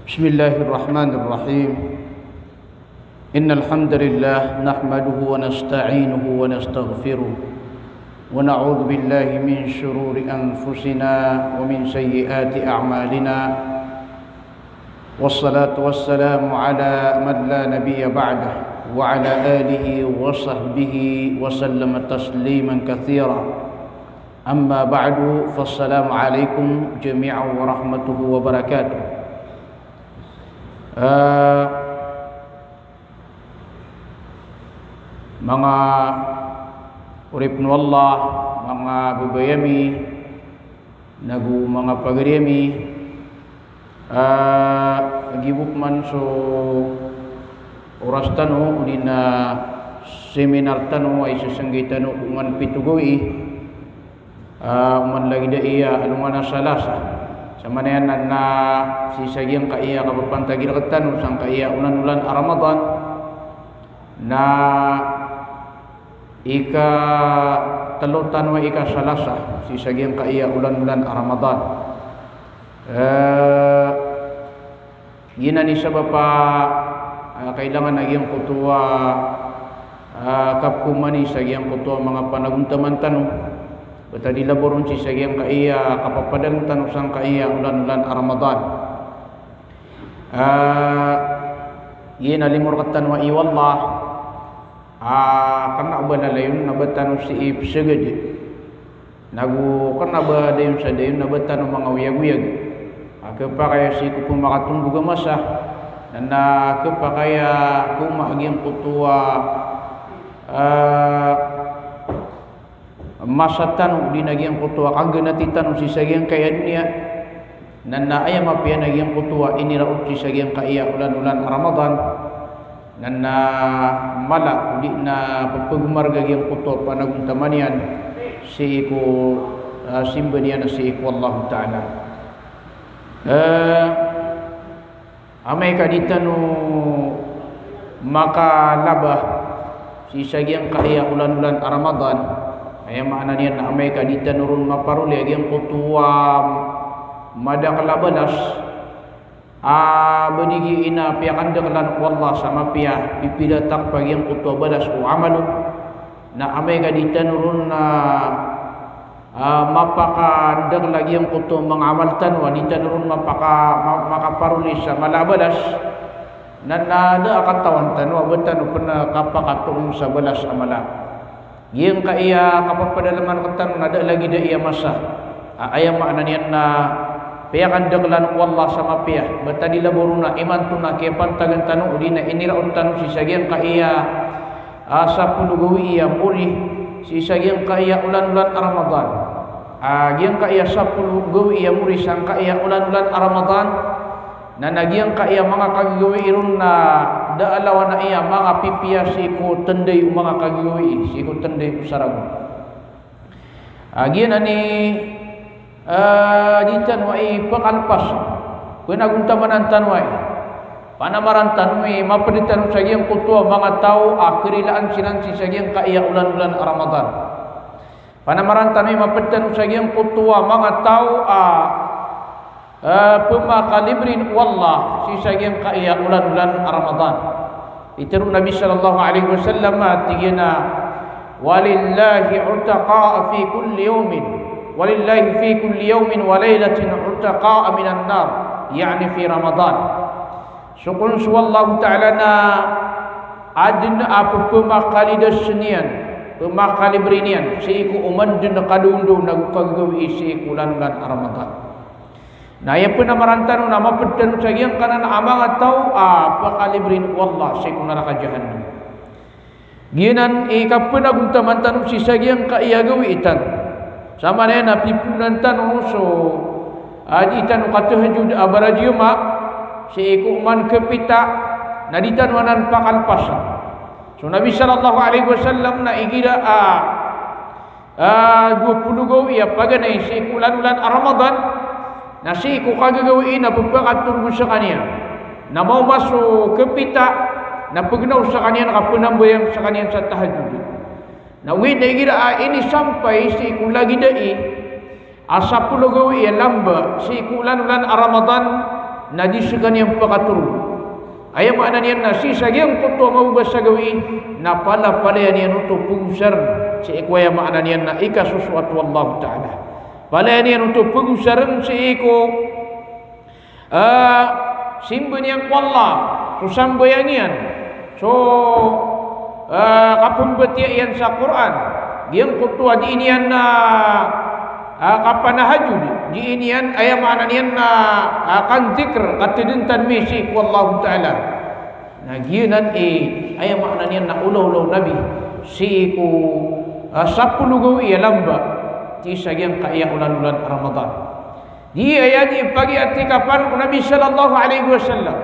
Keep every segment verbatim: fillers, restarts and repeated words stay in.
بسم الله الرحمن الرحيم. إن الحمد لله نحمده ونستعينه ونستغفره، ونعوذ بالله من شرور أنفسنا ومن سيئات أعمالنا. والصلاة والسلام على من لا نبي بعده، وعلى آله وصحبه وسلم تسليما كثيرا. أما بعد، فالسلام عليكم جميعا ورحمته وبركاته. Eh, manga oripn o Allah, manga babay ami, nago manga pagari ami, eh, gibok man so oras tano, odi na seminar tano a isasanggi tano ko oman pito gawii. Ah, oman lagid aya alongan a Salasa. Samanaya na, na sii sa giyangkaya kapapantagi rktano sangkaya olan-olan a Ramadan, na ikatlo tano a ikasalasa sii sa giyangkaya olan-olan a Ramadan. Eh, Giyanan i sabap a, ah, kailangan a giyangkoto a, ah, kapkomani sa giyangkoto a manga panagontaman tano. Btad i labaw ron sii sa giyangkaya kapapadalm tano sangkaya olan-olan a Ramadan. Ah, giyanan a limo rktano a i wallah, ah, kna ba lalayon na ba tano sii psagad. Nago kna ba dayon sa dayon na ba tano manga oyagoyag. Ah, khapakay a sii ko pmakatondog a masa, na, na khapakay a koma a giyangkoto a, ah, masa tano, odi na giyangkoto a kaganati tano sii sa giyangkaya doniya. Na, na aya mapiya na giyangkoto a iniraot sii sa giyangkaya olan-olan a Ramadan. Na, na mala, odi na pphagomarga giyangkoto a panagontaman iyan sii ko, ah, simba niyan sii ko Allahu Ta'ala. Eh, amay ka di tano makalaba sii sa giyangkaya olan-olan a Ramadan, aya maana niyan na amay ka di tano ron maparoli a giyangkoto a madakl a balas, ah, ba di giya ina piyakandaklan o Allah sa mapiya, pipiratak pa giyangkoto a balas o amal on. Na amay ka di tano ron na, ah, mapakandakl a giyangkoto a manga amal tano a di tano ron mapaka-, ma-, makaparoli sa mala a balas, na, na da a katawan tano a ba tano pn kapakatoon sa balas a mala. Giyangkaya kapapadalman rktano na da lagid aya masa. Ah, aya maana niyan na piyakandaklan o Allah sa mapiya, btad i labaw ron na imanto na kiyapantagan tano, odi na iniraot tano sii sa giyangkaya, ah, sapolo gawii a mori sii sa giyangkaya olan-olan a Ramadan. Ah, giyangkaya sapolo gawii a mori sangkaya olan-olan a Ramadan, na, na giyangkaya manga kagagawii ron na da a lawan aya manga pipiya sii ko tnday o manga kagagawii, sii ko tnday o saragon. Ah, giyanan i, ah, di tano ai pkalpas. Pnagontaman tano ai. Panamaran tano i mapd tano sa giyangkoto a manga taw a karilaan siran sii sa giyangkaya olan-olan a Ramadan. Panamaran tano i mapd tano sa giyangkoto a manga taw a, eh, pmakalibri o Allah sii sa giyangkaya olan-olan a Ramadan. Pitharo o Nabi sallallahu alaihi wasallam a tig iyan a, "Walillahi utaqa'a fi kulli yawmin, walillahi fi kulli yawmin wa laylatin utaqa'a minan nar," ya'ni fi Ramadan. So kon so Allahu Ta'ala na adn a pphamakalidas iyan, pmakalibri iyan sii ko oman dn a kadaondaw nago kagagawii sii ko olan-olan a Ramadan. Na aya pnamaran tano na mapd tano sa giyangkanan a manga taw a pakalibri o Allah sii ko naraka Jahannam. Giyanan i kapnagontaman tano sii sa giyangkaya gawii tano. Samanaya na piponan tano so, ah, di tano katahajjud a barajamaah sii ko oman khapita, na di tano anan pakalpasa. So Nabi sallallahu alaihi wasallam na igira a, ah, dowa polo gawii a paganay sii ko olan-olan a Ramadan, na sii ko kagagawii na pphakatorog skaniyan. Na maoma so khapita, na pagnaw skaniyan ka pnambayang skaniyan sa tahajjud. Na ogaid na igira a inisampay sii ko lagid ai a sapolo gawii a lamba sii ko olan-olan a Ramadan, na di sekaniyan pakatorog. Aya maana niyan na sii sa giyangkoto a mababa sa gawii, na palapalaya niyan oto pegosaren sii ko aya maana niyan na ikasosoat o Allahu Ta'ala. Palaya niyan oto pegosaren sii ko, ah, simba niyan ko Allah, so sambayang iyan, so, ah, kapembatiya iyan sa Qur'an, giyangkoto a dii niyan na, ah, kapanahajud, dii niyan, aya maana niyan na, ah, kanzikr, katedentan mi sii ko Allahu Ta'ala. Na giyanan i, aya maana niyan na olaola o Nabi sii ko, ah, sapolo gawii a lamba sii sa giyangkaya olanolan a Ramadan. Di aya di pagi'tikafan o Nabi sallallahu alaihi wasallam.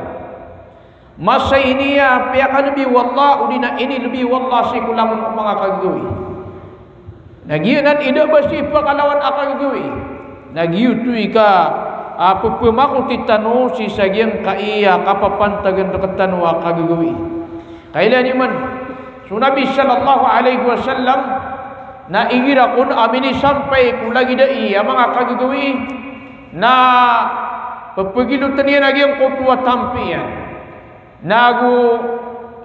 Masa iniya piyakalebi o Allah, odi na inilebi o Allah sii ko langon o manga kagagawii. Na giyanan i da ba sii pakalawan a kagagawii. Na giyoto i ka, ah, pephamakoti tano sii sa giyangkaya kapapantagan rektano a kagagawii. Kailay niyo man, so Nabi sallallahu alaihi wasallam, na igira kon a minisampay ko lagid aya a manga kagagawii, na pepegiloten iyan a giyangkoto a tampi iyan. Nago,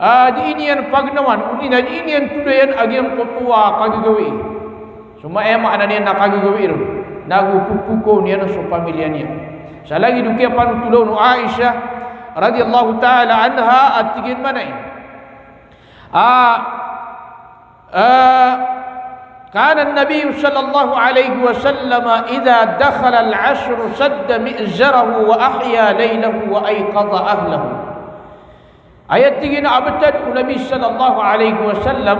ah, dii niyan pagnawan, odi na dii niyan todayan a giyangkoto a kagagawii. So aya maana niyan na kagagawii ron, nago pepokaw niyan so pamilya niyan. Sa lagid o kiyapanothol o Aisha radhiyallahu ta'ala anha a tig iyan mambo a, ah, kana an-Nabi sallallahu alaihi wasallam idha dakhala al-ashr shadda mi'zarahu wa ahya laylahu wa ayqadha ahlahu. Aya tig iyan a btad o Nabi sallallahu alaihi wasallam,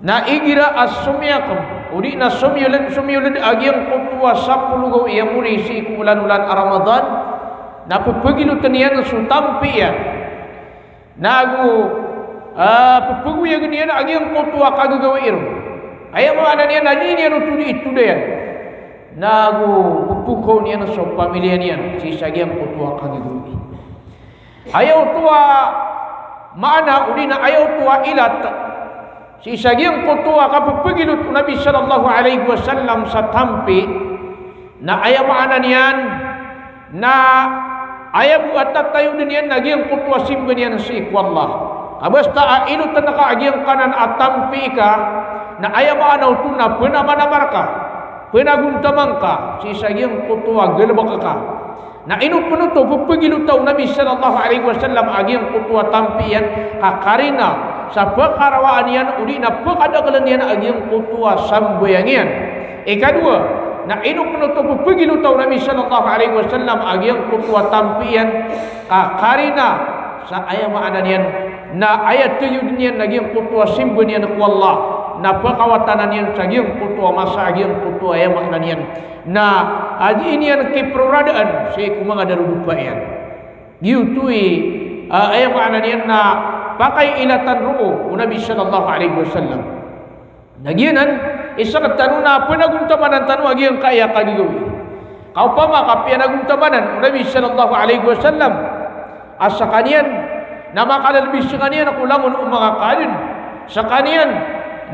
na igira a somiyakm, odi na somiyold, somiyold a giyangkoto a sapolo gawii a mori sii ko olanolan a Ramadan, na pepegiloten iyan so tampi iyan. Nago, ah, pepegoyagen iyan a giyangkoto a kagagawii ron. Aya maana niyan na dii niyan oto dii todayan. Nago pepokaw niyan so pamilya niyan sii sa giyangkoto a kagagawii. Aya oto a maana, odi na aya oto a ilat sii sa giyangkoto a kapepegilot o Nabi sallallahu alaihi wasallam sa tampi, na aya maana niyan na aya bo a tatayoden iyan na giyangkoto a simba niyan sii ko Allah. Ka basta a iloten ka a giyangkanan a tampi ka, na aya maana oto na penamanamar ka, penagontaman ka sii sa giyangkoto a galebek ka. Na ino pen oto pepegilota o Nabi sallallahu alaihi wasallam a giyangkoto a tampi iyan, ka karina sa pekarawaan iyan odi na pekadakelen iyan a giyangkoto a sambayang iyan. Ikadowa, na ino pen oto pepegilota o Nabi sallallahu alaihi wasallam a giyangkoto a tampi iyan, ka karina sa aya maana niyan na aya tayoden iyan a giyangkoto a simba niyan ko Allah, na pekawatanan iyan sa giyangkoto a masa a giyangkoto a aya maana niyan na a dii niyan kiperoradaan sii ko manga darodopa iyan. Giyoto i, ah, aya maana niyan na pakailatan roo o Nabi sallallahu alaihi wasallam. Na giyanan i sektano na penagontamanan tano a giyangkaya kagagawii. Ka opama ka piyanagontamanan o Nabi sallallahu alaihi wasallam a sekaniyan na makalelebi sekaniyan ko langon o manga kaadn, sekaniyan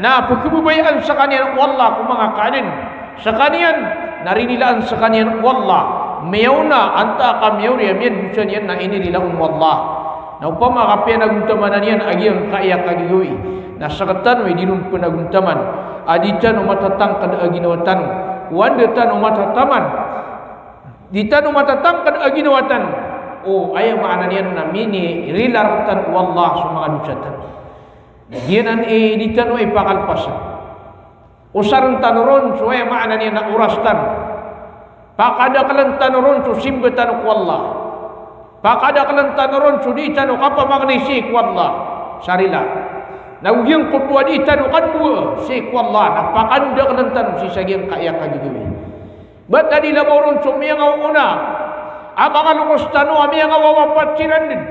na pekebabayaan sekaniyan o Allah ko manga kaadn, sekaniyan na rinilaan sekaniyan o Allah, miyaona antaa ka miyaori a miyandosa niyan na inirila on o Allah. Na opama ka piyanagontamanan iyan a giyangkaya kagagawii, na sektano i di ron penagontaman a di tano matatangked a ginawa tano, o anda tano matataman, di tano matatangked a ginawa tano, o aya maana niyan na minirila rektano o Allah so manga dosa tano. Na giyanan i di tano ipakalepasan. Osaren tano ron so aya maana niyan na oras tano. Pakadakelen tano ron so simba tano ko Allah. Pakadakelen tano ron so dii tano kapamangni sii ko Allah sa rila. Na go giyangkoto a dii tano kandoa sii ko Allah, na pakadakelen tano sii sa giyangkaya kagagawii. Ba ta di labaw ron so miyangaoona a manga lokes tano a miyangawawapat siran den,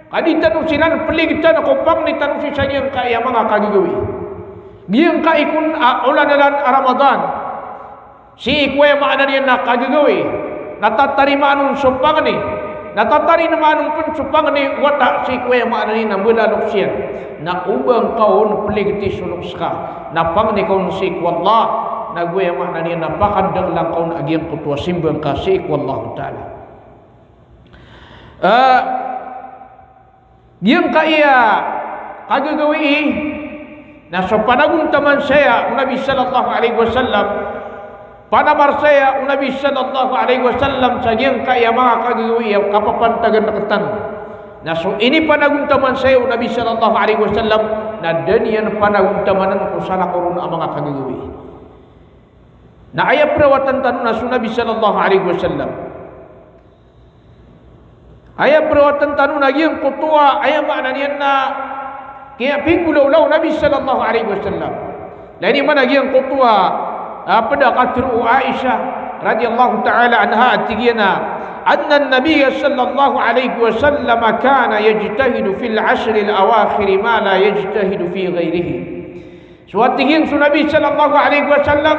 ka di tano siran peligetan ko pangni tano sii sa giyangkaya manga kagagawii. Giyangkai kon a olanolan a Ramadan, sii ko aya maana niyan na kagagawii na tatarimaan on so pangni, na tatarimaan on pen so pangni o wata sii ko aya maana niyan na mbalalok siyan, na oba ngka on peligeti so lokes ka, na pangni ka on sii ko Allah, na go aya maana niyan na pakadakelan ka on a giyangkoto a simba ngka sii ko Allahu Ta'ala. Ah, giyangkaya kagagawii na so panagontaman saya o Nabi sallallahu alaihi wasallam, panamar saya o Nabi sallallahu alaihi wasallam sa giyangkaya manga kagagawii a kapapantagan rektano. Na so inipanagontaman saya o Nabi sallallahu alaihi wasallam na da niyan panagontamanan ko salakaw ron a manga kagagawii. Na aya perawatan tano na so Nabi sallallahu alaihi wasallam. Aya perawatan tano na giyangkoto a, aya maana niyan na kiyapinggolawla o Nabi sallallahu alaihi wasallam. Lagid man a giyangkoto a, ah, ped a katharo o Aisha radhiyallahu ta'ala anha a tig iyan a, anna an-nabiyya sallallahu alaihi wasallam kana yajtahidu fil ashril awakhir ma la yajtahidu fi ghairihi. So a tig iyan so Nabi sallallahu alaihi wasallam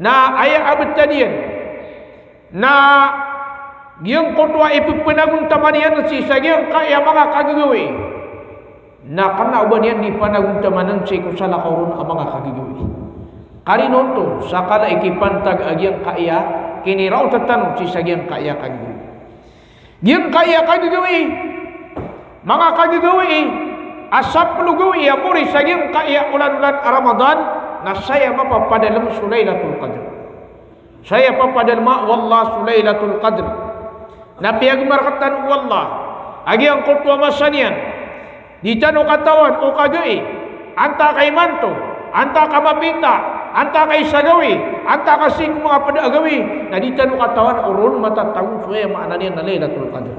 na aya a betad iyan na giyangkoto a ipepenagontaman iyan sii sa giyangkaya manga kagagawii na kena o ba niyan di panagontamanan sii ko salakaw ron a manga kagagawii. Karina oto sa kala i kipantag a giyangkaya kiniraot tano sii sa giyangkaya kagagawii. Giyangkaya kagagawii, manga kagagawii a sapolo gawii a mori sa giyangkaya olan-olan a Ramadan, na saya mapapadalem so Lailatul Qadr. Saya papadalema o Allah so Lailatul Qadr. Na piyagmar rektano o Allah a giyangkoto a masa niyan, di tano katawan o kagai, antaa ka imanto, antaa ka mapita, antaa ka isa gawii, antaa ka sii ko manga ped a gawii, na di tano katawan o ron matatago so, aya maana niyan na, Lailatul Qadr.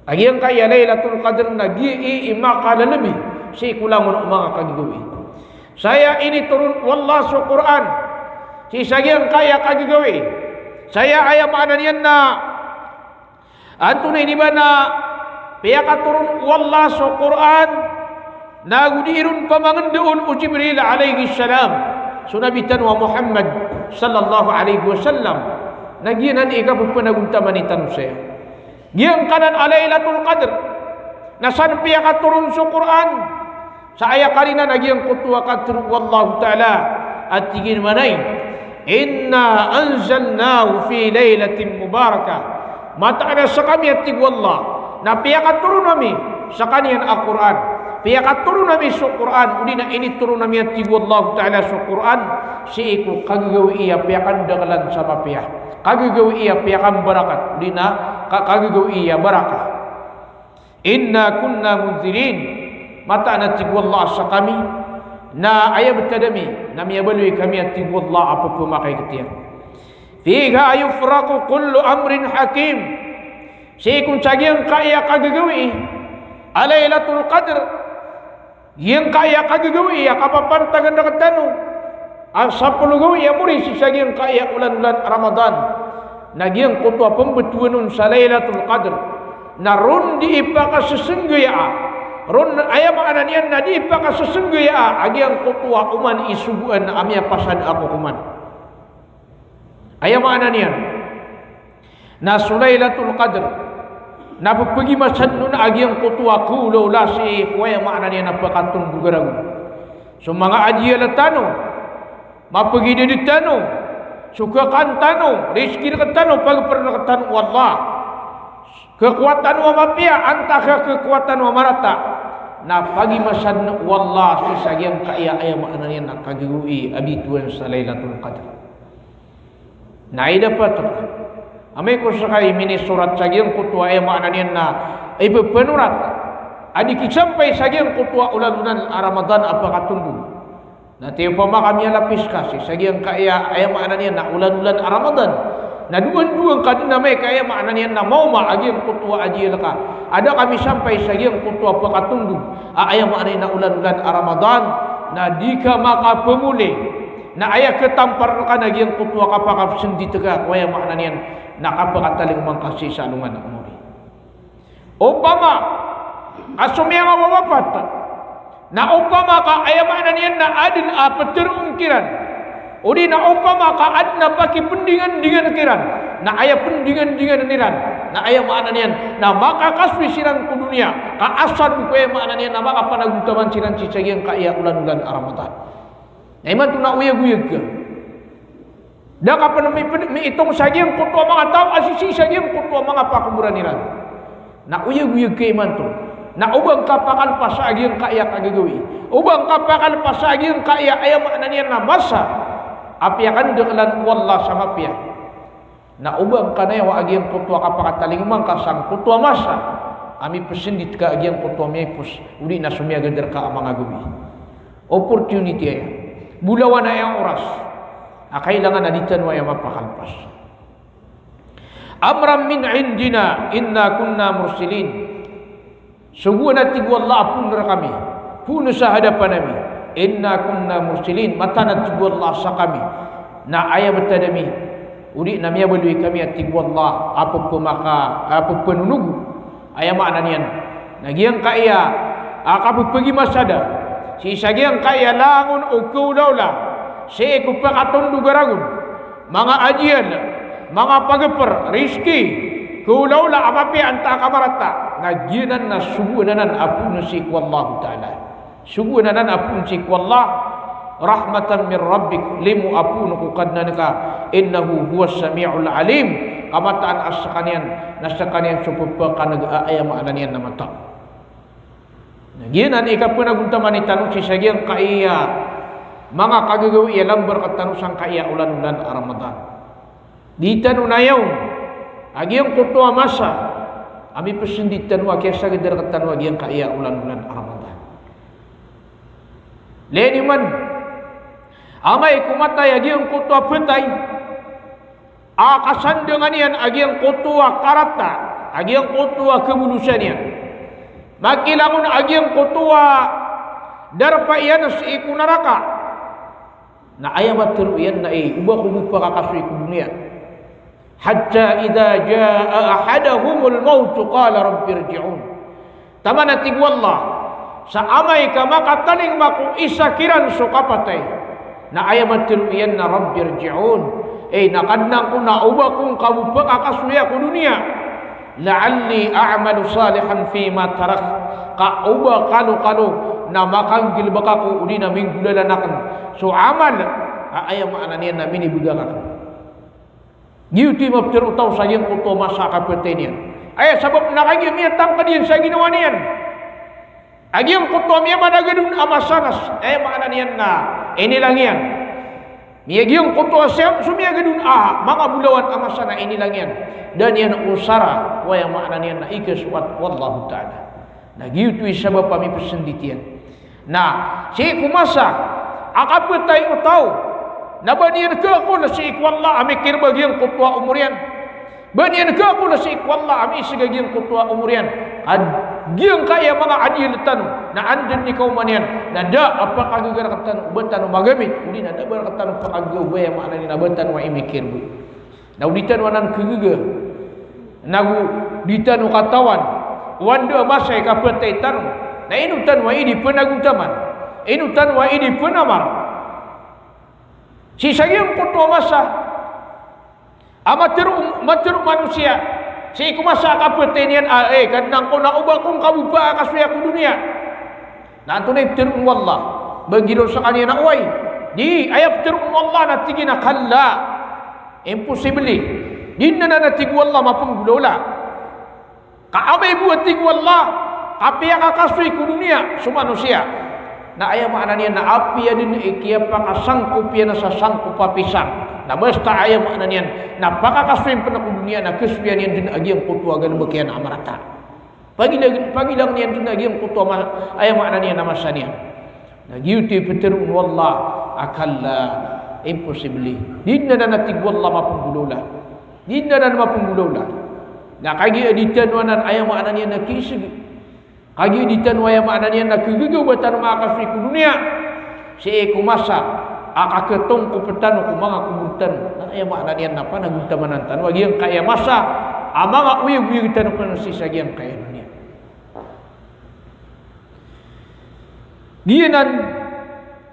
A giyangkaya Lailatul Qadr na giyai i makalelebi sii ko langon o manga kagagawii. Saya initoron o Allah so Qur'an sii sa giyangkaya kagagawii. Saya, aya maana niyan na, antonaa ini ba na piyakatoron o Allah so Qur'an, na go di ron pamangendaon o Jibril alayhis salam so Nabi tano a Muhammad sallallahu alayhi wasallam. Na giyanan i kapepenagontamani tano saya. Giyangkanan a Lailatul Qadr na san piyakatoron so Qur'an. Sa aya karina na giyangkoto a katharo o Allahu Ta'ala a tig iyan mambo a, "Inna anzalnahu fi lailatin mubarakah." Mataan a sekami, a tig o Allah, na piyakatoron ami sekaniyan a Qur'an. Piyakatoron ami so Qur'an, odi na initoron ami, a tig o Allahu Ta'ala, so Qur'an sii ko kagagawii a piyakandakelan sa mapiya, kagagawii a piyakambarakat, odi na ka-, kagagawii a barakah. "Inna kunna munzirin." Mataan, a tig o Allah, a sekami na aya betad ami na miyabaloy kami, a tig o Allah, a pepemakaiketiyan. "Fiha yufraqu kullu amrin hakim." Sii kon sa giyangkaya kagagawii a Lailatul Qadr, giyangkaya kagagawii a kapapantagan rektano a sapolo gawii a mori sii sa giyangkaya olan-olan a Ramadan, na giyangkoto a pembetowan on sa Lailatul Qadr na ron di ipakasesenggayaa, ron, aya maana niyan na di ipakasesenggayaa a giyangkoto a oman i sogoan a miyapasad a kokoman. Aya maana niyan na so Lailatul Qadr na pepegimasaden on a giyangkoto a kawlawla sii ko, aya maana niyan na, pekatondog a ragon. So manga ajiyal tano, mapegided tano, so kekan tano, rizki rektano, pagperen rektano o Allah, kekuatan tano a mapiya antaa ka kekuatan tano a marata, na pagimasaden o Allah sii sa giyangkaya, aya maana niyan na, kagagawii a bitowan sa Lailatul Qadr. Na aya dapat, amay ko sekay minisorat sa giyangkoto a, aya maana niyan na, ipepenorat a di kisampay sa giyangkoto a olan-olan a Ramadan a pekatondog. Na tig iyan, opama ka miyalapis ka sii sa giyangkaya, aya maana niyan na, olan-olan a Ramadan, na dowa-dowa ka den, amay ka, aya maana niyan na, maoma a giyangkoto a ajiyal ka a da ka misampay sa giyangkoto a pekatondog a, aya maana niyan na, olan-olan a Ramadan, na di ka makapemoli. Na aya ketampar reka na giyangkoto a kapakapesendit ka ko, aya maana niyan na, kapakatalingoma ngka sii sa alongan a mori. Opama ka so miyangawawapat, na opama ka, aya maana niyan na, aden a peteroon kiran, odi na opama ka aden a pakipendingandingan kiran, na aya pendingandingan iran na, aya maana niyan na, makakasoy siran ko doniya ka asar ko, aya maana niyan na, makapanagontaman siran sii sa giyangkaya olan-olan a Ramadan. Na imanto na oyagoyag ka. Da ka pen mi-, mi-, miitong sa giyangkoto a manga taw a sisii sa giyangkoto a manga pakoboran iran. Na oyagoyag ka imanto. Na o ba ngka pakalpasa a giyangkaya kagagawii, o ba ngka pakalpasa a giyangkaya, aya maana niyan na masa a piyakandaklan o Allah sa mapiya. Na o ba ngka nayawa a giyangkoto a kapakatalingoma ngka sangkoto a masa a mipesendit ka a giyangkoto a miyaipos, odi na somiyagad rka a manga gawii. Opportunity aya. Bolawan aya oras a kailangan a di tano aya mapakalpas. Amran min indina inna kunna mursilin. Sogoan a tig o Allah a poon rkami, poon sa hadapan ami. Inna kunna mursilin, mataan a tig o Allah sa kami na aya btad ami, odi na miyabaloy kami a tig o Allah a pphamaka, a pphanonogo. Aya maana niyan na giyangkaya a kapphagimasada sii sa giyangkaya langon o kaolaola sii ko pakatondog a ragon, manga ajiyal, manga pagpr, rizki, kaolaola a mapiya antaa ka marata, na giyanan na sogoan anan a poon sii ko Allahu Ta'ala. Sogoan anan a poon sii ko Allah, rahmatan min rabbik, limo a poon ko Kadnan ka, innahu huwas sami'ul alim, ka mataan a skaniyan na skaniyan so pphakanaga a, aya maana niyan na matao. Na giyanan i kapanagontaman tano sii sa giyangkaya manga kagagawii a lambar rktano sangkaya olan-olan a Ramadan. Di tano nayawn a giyangkoto a masa a mipesendit tano a kiyasagad rktano a giyangkaya olan-olan a Ramadan. Leniman, amay ko matay a giyangkoto a phatay a kasandangan iyan a giyangkoto a karata, a giyangkoto a kabolosan iyan, makilangon a giyangkoto a darpa iyan sii ko naraka. Na aya matero iyan na, eh, o ba ko bo pakakasoy ko doniya. Hatta idha jaa ahadahumul mawtu qala rabbi irji'un. Taman a tig o Allah, sa amay ka makatalingoma ko isa kiran so kapatay, na aya matero iyan na rabbi irji'un. Eh, na Kadnan ko, na o ba ko ngka bo pakakasoya ko doniya. La'alli a'malu salihan fima tarak. Ka o ba kalokalo na makanggalbk ako odi na minggolalan akn so amal a aya maana niyan na minibgak akn. Giyoto i maptero o taw sa giyangkoto a masa a kapatay niyan. Aya sabap na kagiya miyatangkd iyan sa ginawa niyan a giyangkoto a miyamanagadon a masa na, aya maana niyan na inilang iyan. Miya giyangkoto a siya, so miyagadon a manga bolawan a masa na inilang iyan. Da niyan osara ko, aya maana niyan na ikasoat o Allahu Ta'ala. Na giyoto i sabap a mipesendit iyan. Na sii ko masa a kapatay o taw, na ba niyan kakol sii ko Allah a mikirb a giyangkoto a omor iyan. Ba niyan kakol sii ko Allah a miisg a giyangkoto a omor iyan. Ka giyangkaya manga adiyal tano na anda dn i kaoma niyan, na da a pakagaga rktano o ba tano magamit, odi na da a ba rktano pakagaga o ba, aya maana niyan na ba tano a imikirb. Na o di tano anan kagaga, nago di tano katawan o anda a masa i kapatay tano, na ino tano a idi panagontaman, ino tano a idi panamar sii sa giyangkoto a masa a matero, matero o manosiya sii ko masa a kapatay niyan a, eh, Kadnan ko, na o ba ko ngka bo pakakasoya ko doniya. Na antonaa i ptero o Allah? Ba giraw skaniyan a oway. Di, aya ptero o Allah na tig iyan a kalla. Imposible. Di dn anan a tig o Allah mapnggolawla. Ka amay bo a tig o Allah a piyakakasoy ko doniya so manosiya, na aya maana niyan na apiya dn i kiyapakasangkop iyan sa sangkop a pisang, na basta aya maana niyan na pakakasoy pn ko doniya na kasoyan iyan dn a giyangkoto a galbk iyan a marata. Pagilang, pagilang iyan dn a giyangkoto a ma-, aya maana niyan na masa niyan. Na giyoto i ptharoon o Allah a kalla, imposible. Di dn anan a tig o Allah mapnggolawla. Di dn anan mapnggolawla. Na kagiya di tano anan aya maana niyan na kiisg. Kagiya di tano aya maana niyan na kagaga o ba tano makakasoy ko doniya sii ko masa a kakatongkop tano ko manga kobor tano. Na aya maana niyan na panagontamanan tano a giyangkaya masa a manga oyagoyag tano pn sii sa giyangkaya doniya. Giyanan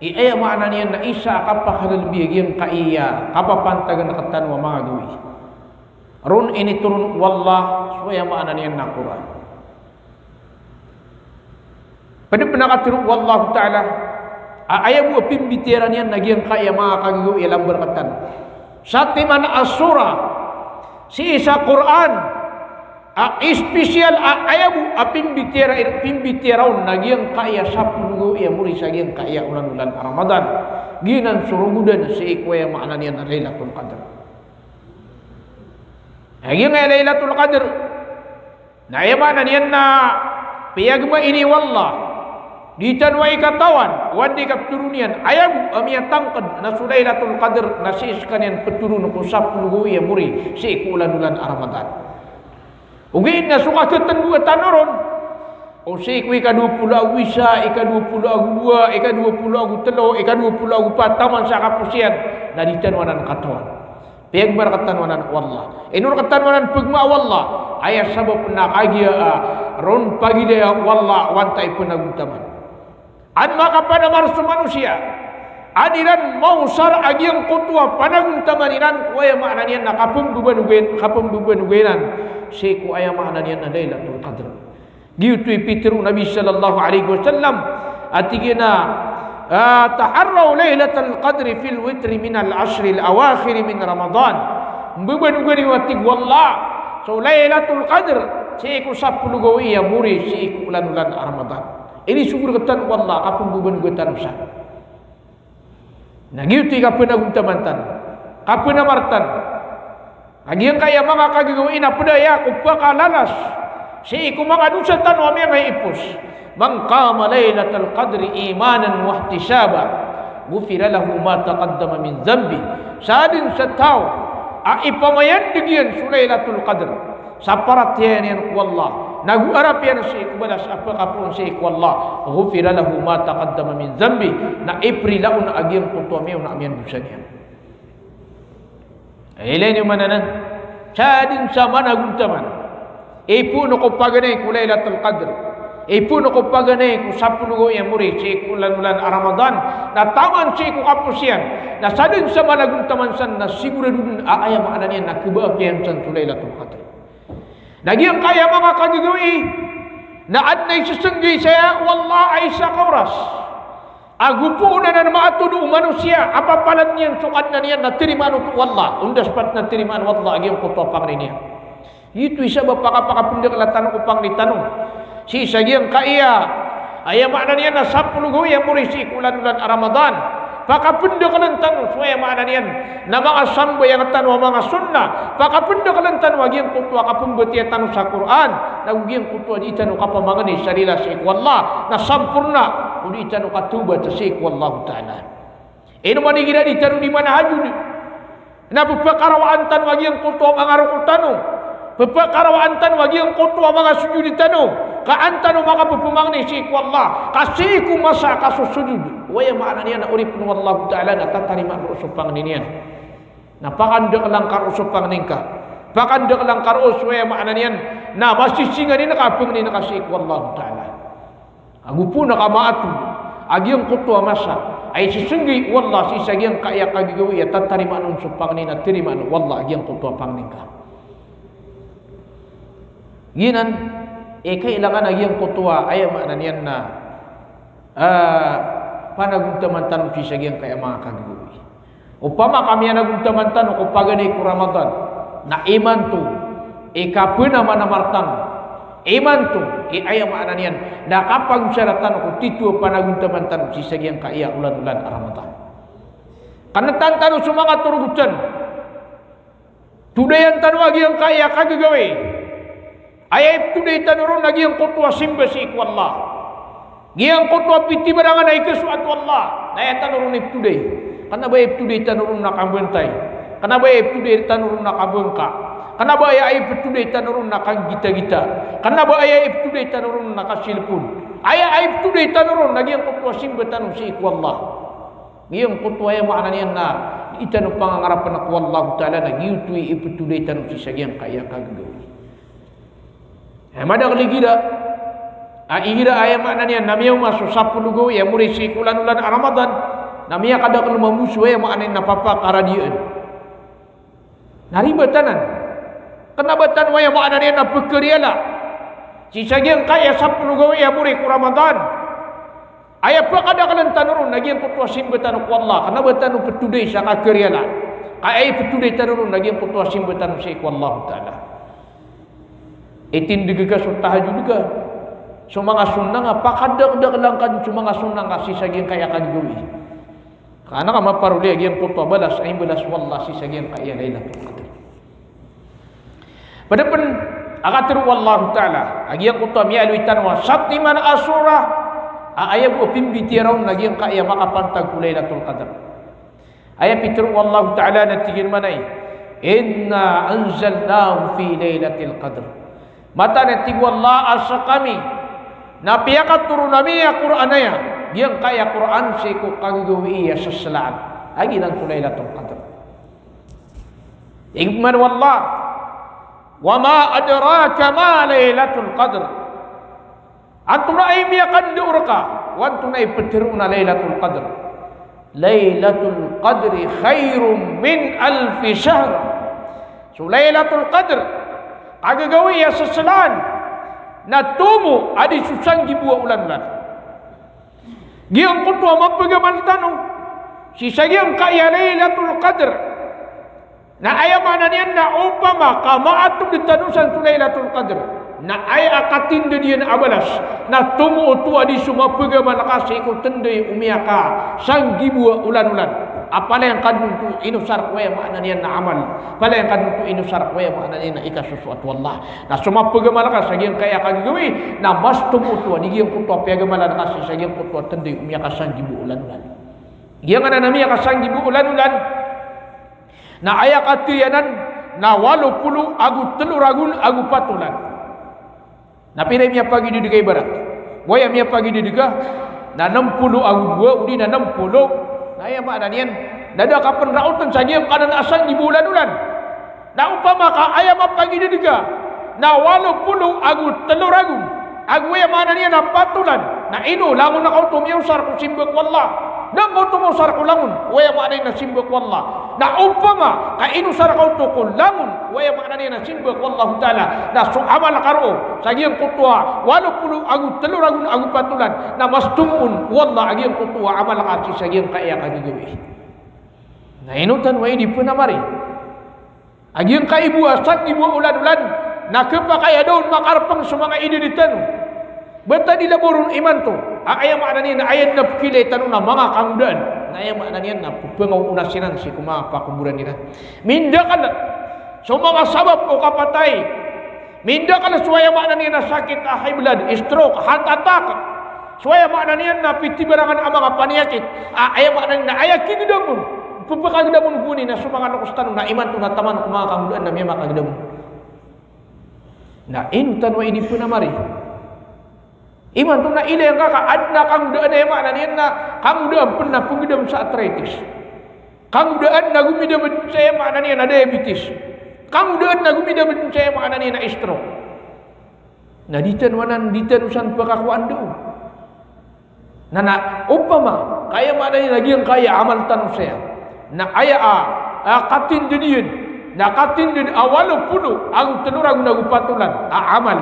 i aya maana niyan na isa a kapakalbi a giyangkaya kapapantagan rktano a manga gawii. Ron initoron o Allah so aya maana niyan na Qur'an. Pd pn a katharo o Allahu Ta'ala a aya bo a pimbitiyaran iyan na giyangkaya manga kagagawii a lambar rktano. Satiman a surah sii sa Qur'an A special a aya bo a pimbitiyarai, pimbitiyara on na giyangkaya sapolo gawii a mori sa giyangkaya olan-olan a Ramadan. Giyanan so rogodan sii ko aya maana niyan na Lailatul Qadr. Na giyangkaya Lailatul Qadr, na aya maana niyan na piyagmaini o Allah. Di tano ikatawan o anda i kapthoron iyan. Aya bo a miyatangkd na so Lailatul Qadr na sii skaniyan pthoron ko sapolo gawii a mori sii ko olan-olan a Ramadan. Ogaid na so kakhatnggoa tano ron, o sii ko ikadowa polo ago isa, ikadowa polo ago dowa, ikadowa polo ago tlo, ikadowa polo ago pat, taman sa kapos iyan, na di tano anan katawan. Piyagmar rktano anan o Allah. Ino rktano anan pagmaa o Allah? Aya sabap na kagiya a ron pagilaya o Allah o antaa i panagontaman. An makapanamar so manosiya, an iran maosar a giyangkoto a panagontaman iran ko aya maana niyan na kapmbabanogayan, kapmbabanogayan sii ko aya maana niyan na Lailatul Qadr. Giyoto i pitharo o Nabi sallallahu alaihi wasallam a tig iyan a, ah, "Taharraw Lailatal Qadri fil witri minal ashril awakhiri min Ramadan." Mbabanoga niyo, a tig o Allah, so Lailatul Qadr sii ko sapolo gawii a mori sii ko olan-olan a Ramadan. Inisogo rktano o Allah, kapmbabanoga tano san. Na giyoto i kapanagontaman tano, kapanamar tano. Na giyangkaya manga kagagawii na pd aya ko pakalalas sii ko manga dosa tano a miyangaiipos. "Man qama Lailatal Qadri imanan wahtisaban, ghufira lahu ma taqaddama min dhanbih." Sadn sa taw a ipamayandg iyan so Lailatul Qadr sa paratiyaya niyan ko Allah, nago arap iyan sii ko balas a pkapoon sii ko Allah, "ghufira lahu ma taqaddama min dhanbih," na iprila on a giyangkoto a miyaona a miyandosa niyan. Ilay niyo man anan, sadn sa managontaman, ipoon ko paganay ko Lailatul Qadr, ipoon ko paganay ko sapolo gawii a mori sii ko olan-olan a Ramadan, na taman sii ko kapos iyan, na sadn sa managontaman san na sigorado dn a aya maana niyan na khabaakiyan san so Lailatul Qadr. Na giyangkaya manga kagagawii na adn a isasnggay saya o Allah a isa ka oras ago poon anan maatod o manosiya a papaladn iyan so Kadnan iyan na tarimaan oto o Allah. Ondas pat na tarimaan o Allah a giyangkoto a pangni niyan. Giyoto i sabap a kapakapndakla tano ko pangni tano sii sa giyangkaya, aya maana niyan na sapolo gawii a mori sii ko olan-olan a Ramadan. Pakapndaklan tano so aya maana niyan na manga sambayang tano a manga sunnah. Pakapndaklan tano a giyangkoto a kapmbatiya tano sa Qur'an, nago giyangkoto a dii tano kapamangni sa rila sii ko Allah na samporna o dii tano katawbat sii ko Allahu Ta'ala. Ino man igira dii tano dii manahajud, na ppakarawaan tano a giyangkoto a manga roko tano, ppakarawaan tano a giyangkoto a manga sujud tano, ka an tano makapphamangni sii ko Allah ka sii ko masa ka so sujud, o aya maana niyan na oripn o Allahu Ta'ala na tatarimaan roo so pangni niyan. Na pakandaklan ka roo so pangni ngka, pakandaklan ka roo so aya maana niyan na masisinganin ka a pangni ngka sii ko Allahu Ta'ala. Ago poon ka maatod a giyangkoto a masa a isasnggay o Allah sii sa giyangkaya kagagawii a tatarimaan on so pangni na tarimaan o Allah a giyangkoto a pangni ngka. Giyanan i kailangan a giyangkoto a aya maana niyan na, ah, panagontaman tano sii sa giyangkaya manga kagagawii. Opama ka miyanagontaman tano ko paganay ko Ramadan, na imanto i kapnamanamar tano, imanto i aya maana niyan na kapagosara tano ko titho a panagontaman tano sii sa giyangkaya olan-olan a Ramadan. Kanatan tano so manga torogotan. Todayan tano a giyangkaya kagagawii. Aya iptoday tano ron na giyangkoto a simba sii ko Allah. Giyangkoto a pitibarangan a ikasoat o Allah, na aya tano ron iptoday. Kna ba aya iptoday tano ron na kambantay. Kna ba aya iptoday tano ron na kambangka. Kna ba aya iptoday tano ron na kanggitagita. Kna ba aya iptoday tano ron na kasilpon. Aya iptoday tano ron na giyangkoto a simba tano sii ko Allah. Giyangkoto aya maana niyan na dii tano pangangarapn ko Allahu Ta'ala, na giyoto i iptoday tano sii sa giyangkaya kagagawii. Aya madakl igira a igira aya maana niyan na miyaoma so sapolo gawii a mori sii ko olan-olan a Ramadan, na miyakadakl mambo so aya maana niyan na papakaradiyaan. Na ribat anan. Kna ba tano aya maana niyan na pkhariyala sii sa giyangkaya sapolo gawii a mori ko Ramadan. Aya pakadakln tano ron na giyangkoto a simba tano ko Allah, kna ba tano ptoday sa kakhariyala. Ka aya iptoday tano ron na giyangkoto a simba tano sii ko Allahu Ta'ala. Itindg ka so tahajjud ka. So manga sunnah nga, pakadakdaklan ka dn so manga sunnah nga sii sa giyangkaya kagagawii. Ka an ka maparoli a giyangkoto a balas a imbalas o Allah sii sa giyangkaya Lailatul Qadr. Pd pn a katharo o Allahu Ta'ala a giyangkoto a miyaaloy tano a satiman a surah a aya bo a pimbitiyarai on na giyangkaya makapantag ko Lailatul Qadr. Aya pitharo o Allahu Ta'ala na tig iyan mambo a, "Inna anzalnahu fi lailatil qadr." Mataan a tig o Allah a skami na piyakatoron ami a Qur'an aya, giyangkaya Qur'an sii ko kagagawii a seslaan. A giyanan so Lailatul Qadr. Tig mambo o Allah, "Wa ma adraka ma lailatul qadr." Antonaa i miyakandao rka o antonaa i ptharoon a Lailatul Qadr? Lailatul Qadri khairum min alfi shahr. So Lailatul Qadr, kagagawii a seslaan, na tomo a di so sanggibo a olan-olan. Giyangkoto a mapagamal tano sii sa giyangkaya Lailatul Qadr. Na aya maana niyan na opama ka maatod tano san so Lailatul Qadr, na aya a katindg iyan a balas na tomo oto a di so mapagamal ka sii ko tnday o miyakasanggibo a olan-olan. A palaya ngka dn oto inosar ko aya maana niyan na amal. Palaya ngka dn oto inosar ko aya maana niyan na ikasosoat o Allah. Na so mapagamal ka sa giyangkaya kagagawii, na mas tomo oto a di giyangkoto a piyagamalan ka sii sa giyangkoto a tnday o miyakasanggibo a olan-olan. Giyanan a miyakasanggibo a olan-olan na aya katharo iyan na walo polo ago tlo ragon ago pat olan. Na pira i miyapagidad ka ibarat? Oway, a miyapagidad ka na nm polo ago dowa, odi na nm polo. Na aya maana niyan na da ka pn raotn sa giyangkanan a sanggibo a olan-olan. Na opama ka aya mapagidad ka na walo polo ago tlo ragon ago aya maana niyan na pat olan, na ino, langon ka oto miyaosar ko simba ko Allah. Da ngka oto maosar ko langon, oway, aya maana niyan na simba ko Allah. Na opama ka inosar ka oto ko langon, oway, aya maana niyan na simba ko Allahu Ta'ala, na so amal ka roo sa giyangkoto a walo polo ago tlo ragon ago pat olan na mas tomo on o Allah a giyangkoto a amal ka sii sa giyangkaya kagagawii. Na ino tano a idi pn a mari a giyangkai bo a sanggibo a olan-olan na khapakay a da on makarpng so manga idad tano? Ba ta di labaw ron imanto a aya maana niyan na aya dn a pkhailay tano na manga kangodaan, na aya maana niyan na pphangawona siran sii ko manga pakoboran iran. Mindakl so manga sabap o kapatay. Mindakl so aya maana niyan na sakit a high blood, stroke, heart attack. So aya maana niyan na pithibarangan a manga paniyakit a aya maana niyan na aya kigdam on, pphakagdam on gowani na so manga loks tano na imanto na taman ko manga kangodaan na miyamakagdam on. Na ino tano a idi pn a mari? Imanto na ilay ngka ka adn a kangodaan a aya maana niyan na kangodaan pn na pgdam sa arthritis. Kangodaan na gomidam dn sa aya maana niyan na diabetes. Kangodaan na gomidam dn sa aya maana niyan na stroke. Na di tano anan, di tano san pkakowaan dn. Na, na opama ka aya maana niyan na giyangkaya amal tano saya na aya a, a katindg iyan, na katindg a walo polo ago tlo ragon ago pat olan a amal.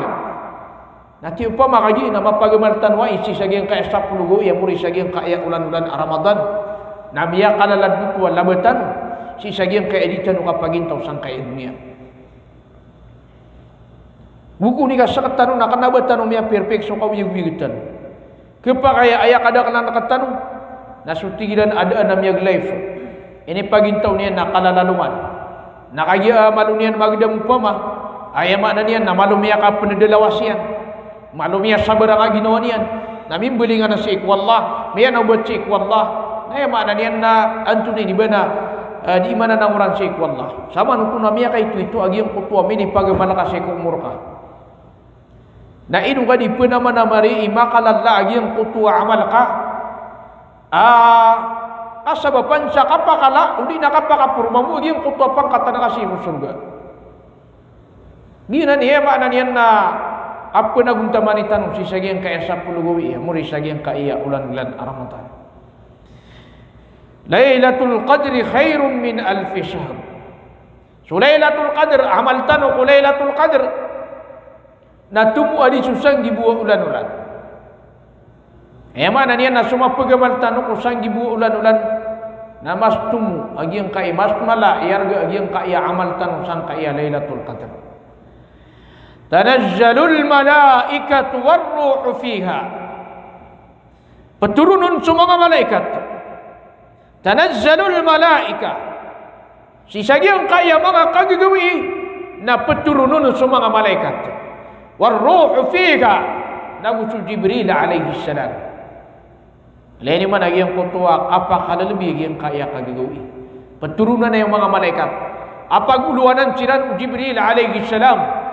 Na ti opama ka giya na mapagamal tano ai sii sa giyangkaya sapolo gawii a mori sa giyangkaya olan-olan a Ramadan, na miyakalalad oto a laba tano sii sa giyangkaya di tano kapagintaw sangkaya doniya. Gokoni ka sktano na kna ba tano miyaperpek so kaoyagoyag tano. Khapakay a aya kadaklan rktano na so tig iran a daan a miyag-live. Inipagintaw niyan na kalalaloman. Na kagiya malo niyan magdam opama, aya maana niyan na malo miyakapndalawas iyan. Malo miyasabar a ginawa niyan. Na mimbalingan sii ko Allah, miyanabat sii ko Allah. Na aya maana niyan na antonaa i di ba na, eh, di imananaoran sii ko Allah. Saman oto na miyakaitoito a giyangkoto a minipagamal ka sii ko omor ka. Na ino ka di pn a manamari i makalala a giyangkoto a amal ka a kasabapan sa kapakala odi na kapakaporma mo a giyangkoto a pangkatan ka sii ko sorga. Giyanan i aya maana niyan na kapanagontamani tano sii sa giyangkaya sapolo gawii a mori sa giyangkaya olan-olan a Ramadan. Lailatul Qadri khairun min alfi shahr. So Lailatul Qadr, amal tano ko Lailatul Qadr na tomo a di so sanggibo a olan-olan. Aya maana niyan na so mapagamal tano ko sanggibo a olan-olan na mas tomo a giyangkai, mas mala i arga a giyangkaya amal tano sangkaya Lailatul Qadr. Tanazzalul malaikatu war ruhu fiha. Ptoronon so manga malaikat. Tanazzalul malaika. Sii sa giyangkaya manga kagagawii na ptoronon so manga malaikat. War ruhu fiha, nago so Jibril alayhis salam. Ilay niyo man a giyangkoto a kapakalalabi a giyangkaya kagagawii. Ptoronan iyan o manga malaikat a pagolowanan siran o Jibril alayhis salam.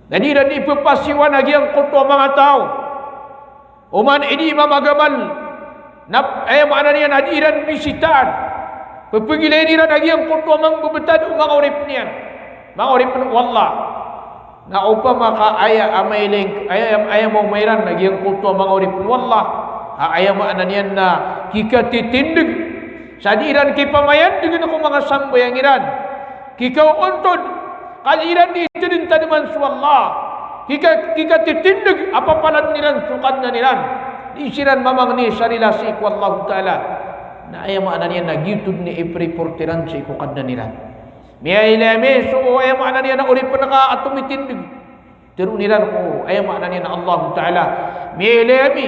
Na di iran di pphasiyowan a giyangkoto a manga taw. Oman i di mamagamal na, aya maana niyan na di iran bisitaan. Pphagilayn iran a giyangkoto a manga bbtad o manga oripn iyan. Manga oripn o Allah. Na opama ka aya a mailay, aya, aya maoma iran a giyangkoto a manga oripn o Allah a aya maana niyan na kikatitindg sa di iran kipamayandgn ko manga sambayang iran. Kikaoontod ka di iran di tadntadman so Allah. Kika, kikatitindg a papaladn iran so Kadnan iran. Di siran mamangni sa rila sii ko Allahu Ta'ala. Na aya maana niyan na giyoto dn i ipreport iran sii ko Kadnan iran. Miyailay ami so, aya maana niyan na oripn ka a tomitindg. Tharoon iran ko, aya maana niyan na Allahu Ta'ala. Miyailay ami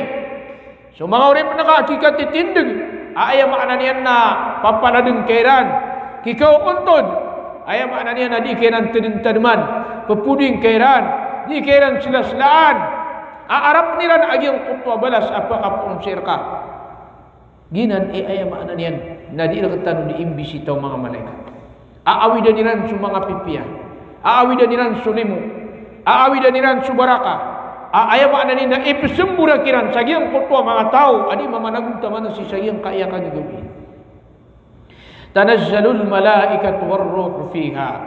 so manga oripn ka a kikatitindg a, aya maana niyan na papaladn ka iran. Kikaoontod, aya maana niyan na di ka iran tadntadman. Ppoding ka iran. Di ka iran slaslaan. A arapn iran a giyangkoto a balas a pakapoon sii rka. Giyanan i aya maana niyan na di rktano di imbisita o manga malaikat. A awidan iran so manga pipiya. A awidan iran so limo. A awidan iran so baraka. A aya maana niyan na ipzmborak iran sa giyangkoto a manga taw a di mamanagontaman sii sa giyangkaya kagagawii. Tanazzalul malaikatu war ruhu fiha.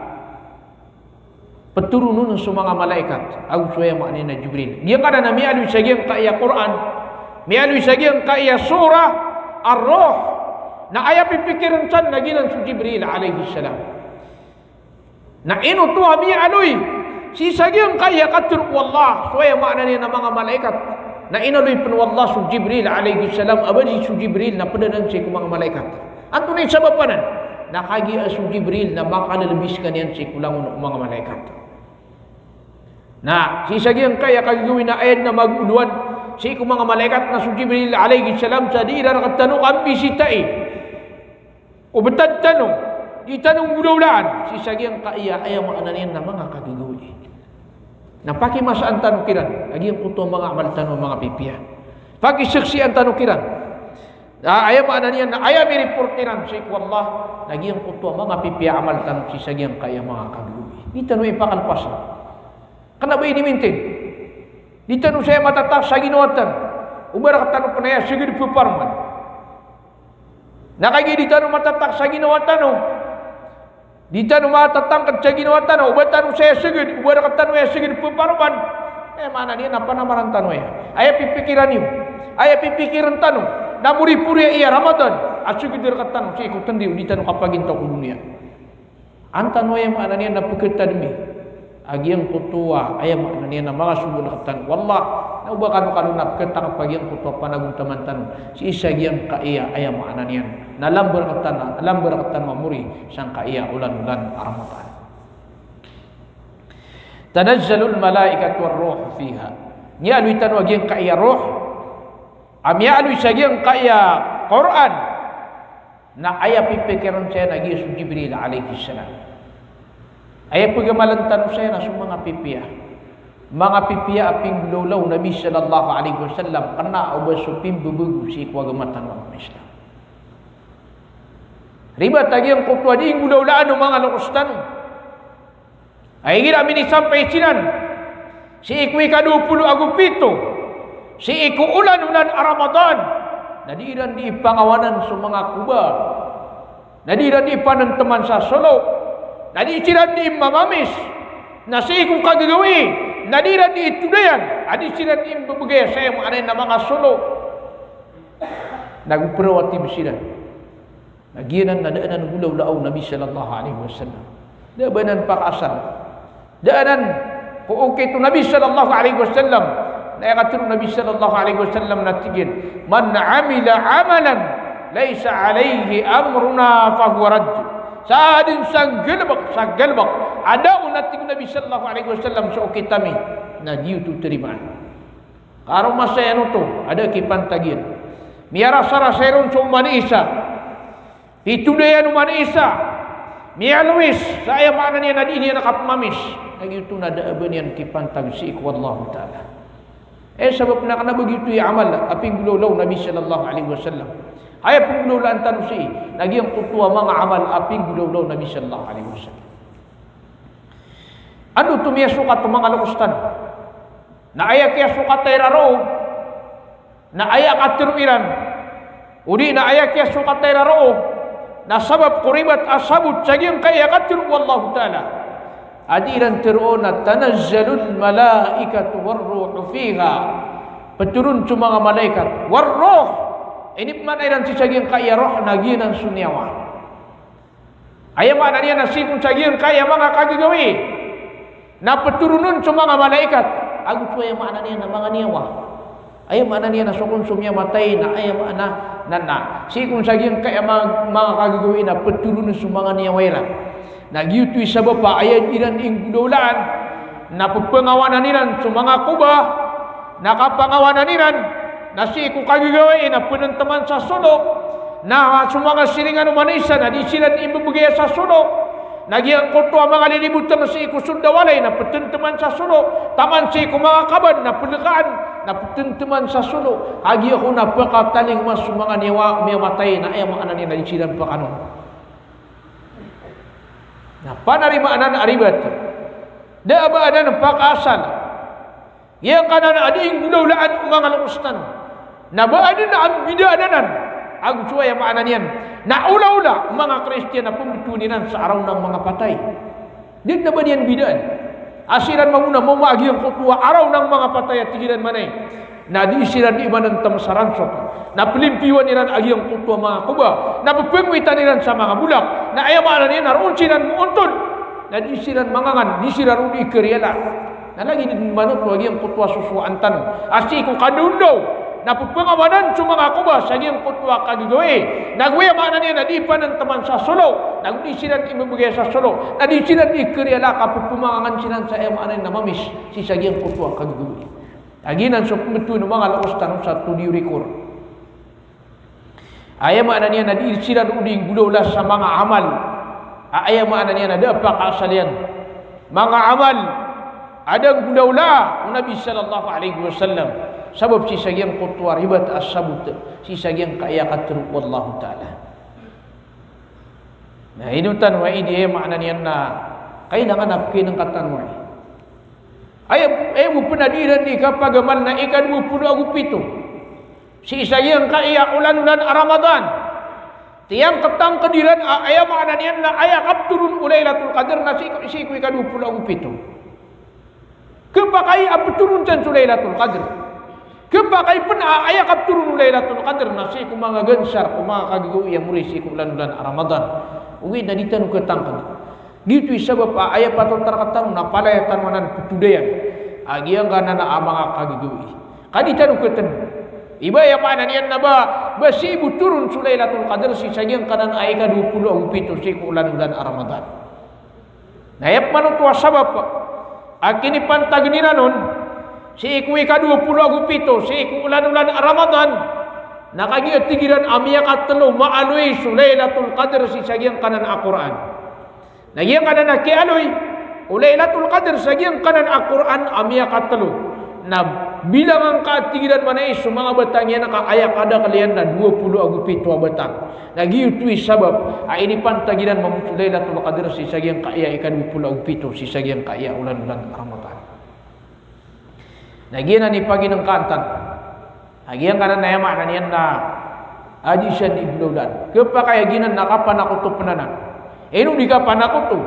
Ptoronon so manga malaikat, ago so aya maana niyan na Jibril. Giyangkanan na miyaaloy sa giyangkaya Qur'an, miyaaloy sa giyangkaya surah Ar-Ruh, na aya pipikirn san na giyanan so Jibril alayhis salam. Na ino oto a miyaaloy sii sa giyangkaya katharo o Allah, so aya maana niyan na manga malaikat. Na inaloy pn o Allah so Jibril alayhis salam, a ba di so Jibril na pd anan sii ko manga malaikat. Antonaa i sabap anan? Na kagiya so Jibril na makalalabi skaniyan sii ko langon o manga malaikat. Na sii sa giyangkaya kagagawii na aya dn a magolowan sii ko manga malaikat na so Jibril alayhis salam sa di iran rktano kambisitai o btad tano, di tano nggolawlaan sii sa giyangkaya, aya maana niyan na manga kagagawii. Na pakimasaan tano kiran a giyangkoto a manga amal tano a manga pipiya. Pakisaksian tano kiran. Na aya maana niyan na aya mireport iran sii ko Allah na giyangkoto a manga pipiya a amal tano sii sa giyangkaya manga kagagawii. Di tano ipakalpasan. Kna ba ini mintin. Di tano saya matatak sa ginawa tano. O ba rktano pn aya sgd pparoman. Na kagiya di tano matatak sa ginawa tano, di tano matatangkd sa ginawa tano, o ba tano saya sgd, o ba rktano aya sgd pparoman. Aya maana niyan na panamaran tano aya. Aya pipikiran iyo, aya pipikirn tano na moripori aya Ramadan a sgd rktano sii ko tndiyo, di tano kapagintaw ko doniya. An tano aya maana niyan na pkhatadmi a giyangkoto a, aya maana niyan na manga sogo rktano o Allah, na o ba kano kano na pkhatangkp a giyangkoto a panagontaman tano sii sa giyangkaya, aya maana niyan na lamba rktano, lamba rktano a mori sangkaya olan-olan a Ramadan. Tanazzalul malaikatu war ruhu fiha. Miyaaloy tano a giyangkaya ruh. A miyaaloy sa giyangkaya Qur'an. Na aya pipikirn saya na giya so Jibril alayhis salam. Aya pgamalan tano saya na so manga pipiya. Manga pipiya a pinggolawlaa o Nabi sallallahu alayhi wasallam, kna o ba so pimbabago sii ko agama tano a Islam. Ribat a giyangkoto a di nggolawlaan o manga loks tano. Ay igira minisampay siran sii ko ika dowa polo ago pito, sii ko olan-olan a Ramadan, na di iran di ipangawanan so manga koba, na di iran di ipanntman sa solo, na di siran di mamamis, na sii ko kagagawii, na di iran di itodayan, a di siran di mbabgay sa aya maana niyan na manga solo. Na go prawatib siran. Na giyanan na da anan nggolawlaa o Nabi sallallahu alayhi wasallam. Da ba anan pakaasal. Da anan ko okit o Nabi sallallahu alayhi wasallam. Na aya katharo o Nabi sallallahu alayhi wasallam na tig iyan, "Man amila amalan laysa alayhi amruna fahuwa radd." Sadn sa nggalbk, sa nggalbk Ada on a tig o Nabi sallallahu alaihi wasallam so okit ami, na giyoto tarimaan. Karoma sa iyan oto, ada kipantag iyan. Miyarasarasay ron so oman i isa. Pitodayan o oman i isa. Miyalowis, sa aya maana niyan na di niyan kapmamis. Na giyoto na da a ba niyan kipantag sii ko Allahu Ta'ala. Eh, sabap na kna ba giyoto i amal a pinggolawla o Nabi sallallahu alaihi wasallam. Aya pinggolawlaan tano sii, na giyangkoto a manga amal a pinggolawla o Nabi sallallahu alaihi wasallam. Ando oto miyasokat o manga loks tano. Na aya kiyasokata iran roo, na aya katharo iran. Odi na aya kiyasokata iran roo, na sabap ko ribat a sabot sa giyangkaya katharo o Allahu Ta'ala. A di iran tharoon na tanazzalul malaikatu war ruhu fiha. Ptharoon so manga malaikat. War ruh. Inipmaana iran sii sa giyangkaya ruh na giyanan so niyawa. Aya maana niyan na sii ko sa giyangkaya manga kagagawii na ptharoon on so manga malaikat. Ago so aya maana niyan na manga niyawa. Aya maana niyan na so kon so miyamatay na aya maana na, na sii kon sa giyangkaya manga, manga kagagawii na ptharoon on so manga niyawa iran. Na giyoto i sabap a aya iran inggolawlaan na pphangawanan iran so manga koba, na kapangawanan iran na sii ko kagagawii na pnntman sa solo, na so manga siringan o oman i isa na di siran imbibgay sa solo, na giyangkoto a manga lilibotng sii ko sold a walay na ptntman sa solo, taman sii ko manga kaban na plkaan na ptntman sa solo, kagiya kon na pkatalingoma so manga niyawa o miyamatay na aya maana niyan na di siran pkanon. Na panarimaan a ribat. Da a ba anan pakaasal. Giyangkanan a di inggolawlaan o manga loks tano. Na ba anan a mbidaan anan. Ago so aya maana niyan na olaola o manga Kristiyan a pmbtowan iran sa araw na manga patay. Di na ba niyan mbidaan a siran mambo na mama a giyangkoto a araw na manga patay a tig iran manay. Na di siran di manntm sa ransok. Na plimpiyowan iran a giyangkoto a manga koba. Na pphangoitan iran sa manga bolak. Na aya maana niyan na roo siran moontod. Na di siran mangangan, di siran roo di kariyala. Na lagid imanto a giyangkoto a sosowaan tano a sii ko kadaondaw na pphangawanan so manga koba sa giyangkoto a kagagawii. Na go aya maana niyan na di panntman sa solo. Na go di siran imbibgay sa solo. Na di siran di kariyala ka pphamangangan siran sa aya maana niyan na mamis sii sa giyangkoto a kagagawii. A giyanan so pmbtowan o manga loks tano sa todiyo rikor. Aya maana niyan na di siran o di nggolawla sa manga amal a aya maana niyan na da a pakaasal iyan. Manga amal a da nggolawla o Nabi sallallahu alaihi wasallam. Sabap sii sa giyangkoto a ribat a sabot sii sa giyangkaya katharo o Allahu Ta'ala. Na ino tano a idi aya maana niyan na kailangan a pkinngka tano a aya, aya bo pn a di iran di kapagamal na ika dowa polo ago pito. Sii sa giyangkaya olan-olan a Ramadan. Tiyangkd-tangkd iran a aya maana niyan na aya kaptharoon o Lailatul Qadr na sii ko, sii ko ika dowa polo ago pito. Khapakay a ptharoon san so Lailatul Qadr. Khapakay pn a aya kaptharoon o Lailatul Qadr na sii ko manga gansar ko manga kagagawii a mori sii ko olan-olan a Ramadan. Ogaid na di tano khatangkd. Giyoto i sabap a aya patot a rk tano na palaya tano anan pthodayan a giyangkanan a manga kagagawii. Ka di tano khatndo. Iba aya maana niyan na ba, ba sii bo thoron so Lailatul Qadr sii sa giyangkanan a ika dowa polo ago pito sii ko olan-olan a Ramadan. Na aya pman oto a sabap a kinipantagn iran on sii ko ika dowa polo ago pito sii ko olan-olan a Ramadan, na kagiya tig iran a miyakatlo maaloy so Lailatul Qadr sii sa giyangkanan a Qur'an. Na giyangkanan a kiyaaloy o Lailatul Qadr sa giyangkanan a Qur'an a miyakatlo. Na bilangan ka, tig iran, manay so manga batang iyan ka aya kadakl iyan na dowa polo ago pito a batang. Na giyoto i sabap a inipantag iran mambo so Lailatul Qadr sii sa giyangkaya ika dowa polo ago pito sii sa giyangkaya olan-olan a Ramadan. Na giyanan i paginngkaan tano. A giyangkanan na aya maana niyan na a di san di nggolawlaan. Khapakay a giyanan na kapanakoto pn anan. Ino di kapanakoto?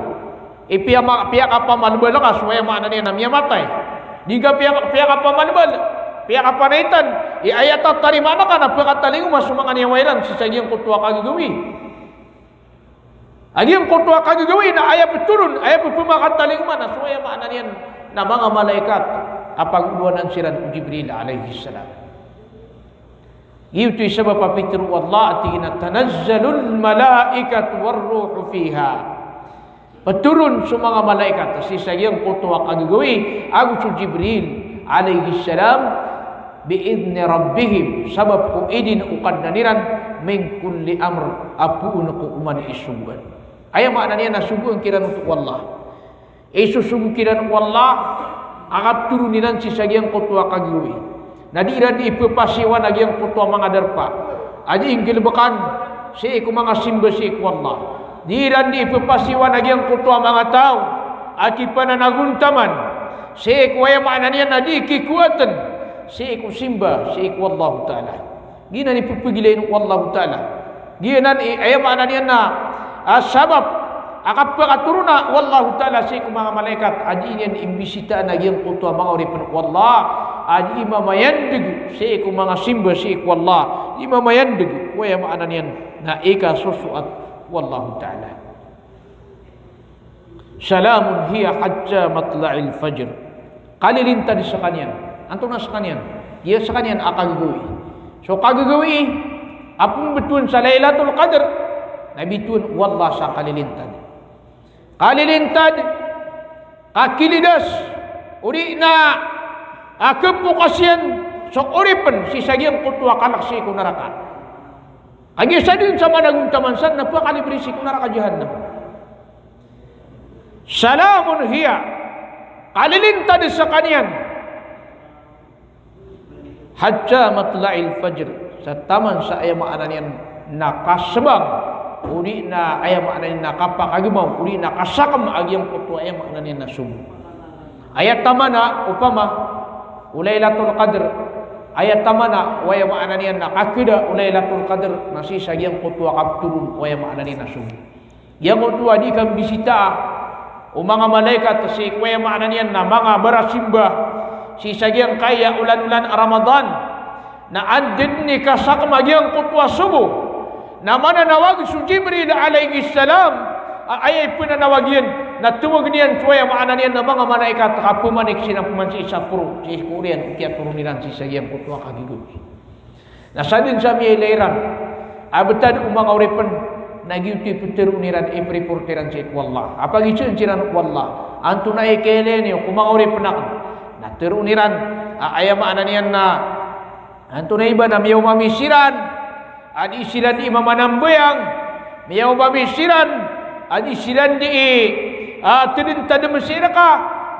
I piyama-, piyakapamalbal ka so aya maana niyan na miyamatay. Di ka piya-, piyakapamalbal, piyakapanaitan i aya tatarimaan ka na pkatalingoma so manga niyawa iran sii sa giyangkoto a kagagawii. A giyangkoto a kagagawii na aya pthoron, aya pphamatalingoma na so aya maana niyan na manga malaikat a pagodowanan siran o Jibril alayhis salam. Giyoto i sabap a pitharo o Allah a tig iyan a tanazzalul malaikatu war ruhu fiha. Ptoron so manga malaikat sii sa giyangkoto a kagagawii ago so Jibril alayhis salam, bi idhni rabbihim, sabap ko idin o Kadnan iran, min kulli amr, a poon ko oman i sogoan. Aya maana niyan na sogoan kiran oto o Allah. Isosogo kiran o Allah a kaptoron iran sii sa giyangkoto a kagagawii. Na di iran di ipphasiyowan a giyangkoto a manga darpa a di inggalbkan sii ko manga simba sii ko Allah. Di iran di ipphasiyowan a giyangkoto a manga taw a kipananagontaman sii ko, aya maana niyan na, di kikowaten sii ko simba sii ko Allahu Ta'ala. Giyanan i pphagilai o Allahu Ta'ala. Giyanan i, aya maana niyan na, ah, sabap a kapakatorona o Allahu Ta'ala sii ko manga malaikat a di niyan imbisitaan a giyangkoto a manga oripen o Allah a di mamayandeg sii ko manga simba sii ko Allah, di mamayandeg ko, aya maana niyan na, ikasosoat o Allahu Ta'ala. Salamun hiya hatta matla'il fajr. Kalilintad skaniyan. Antonaa skaniyan? Giya skaniyan a kagagawii. So kagagawii a pmbtowan sa Lailatul Qadr, na bitowan o Allah sa kalilintad. Kalilintad, kakilidas, odi na, ah, kpokas iyan so oripen sii sa giyangkoto a kalk sii ko naraka. Kagiya sadn sa managontaman san na pkalibri sii ko naraka Jahannam. Salamun hiya, kalilintad skaniyan. Hatta matla'il fajr, sa taman sa, aya maana niyan na, kasbang, odi na, aya maana niyan na, kapakagmaw, odi na kasakm a giyangkoto a, aya maana niyan na, sobo. Aya tamana, opama, o Lailatul Qadr, aya tamana o, aya maana niyan na, kakda o Lailatul Qadr na sii sa giyangkoto a kaptoron o, aya maana niyan na, sobo. Giyangkoto a di kambisitaa o manga malaikat sii ko, aya maana niyan na, manga barasimba sii sa giyangkaya olanolan a Ramadan, na adn i kasakm a giyangkoto a sobo, na mananawag so Jibril alayhis salam, a aya ipnanawag iyan na tawag iyan so, aya maana niyan na, manga malaikat a kapmanik sii na pman sii sa poro, sii ko oriyan o kiyatoron iran sii sa giyangkoto a kagagawii. Na sadn sa miyailay iran a btad o manga oripen, na giyoto i ptharoon iran, ipreport iran sii ko Allah. A pagizaan siran o Allah, antonaa i kailay niyo ko manga oripen akn? Na tharoon iran a, aya maana niyan na, antonaa i ba na miyaoma mi siran a di siran di mamanambayang, miyaoma mi siran a di siran di, ah, tadmtadm sii rka,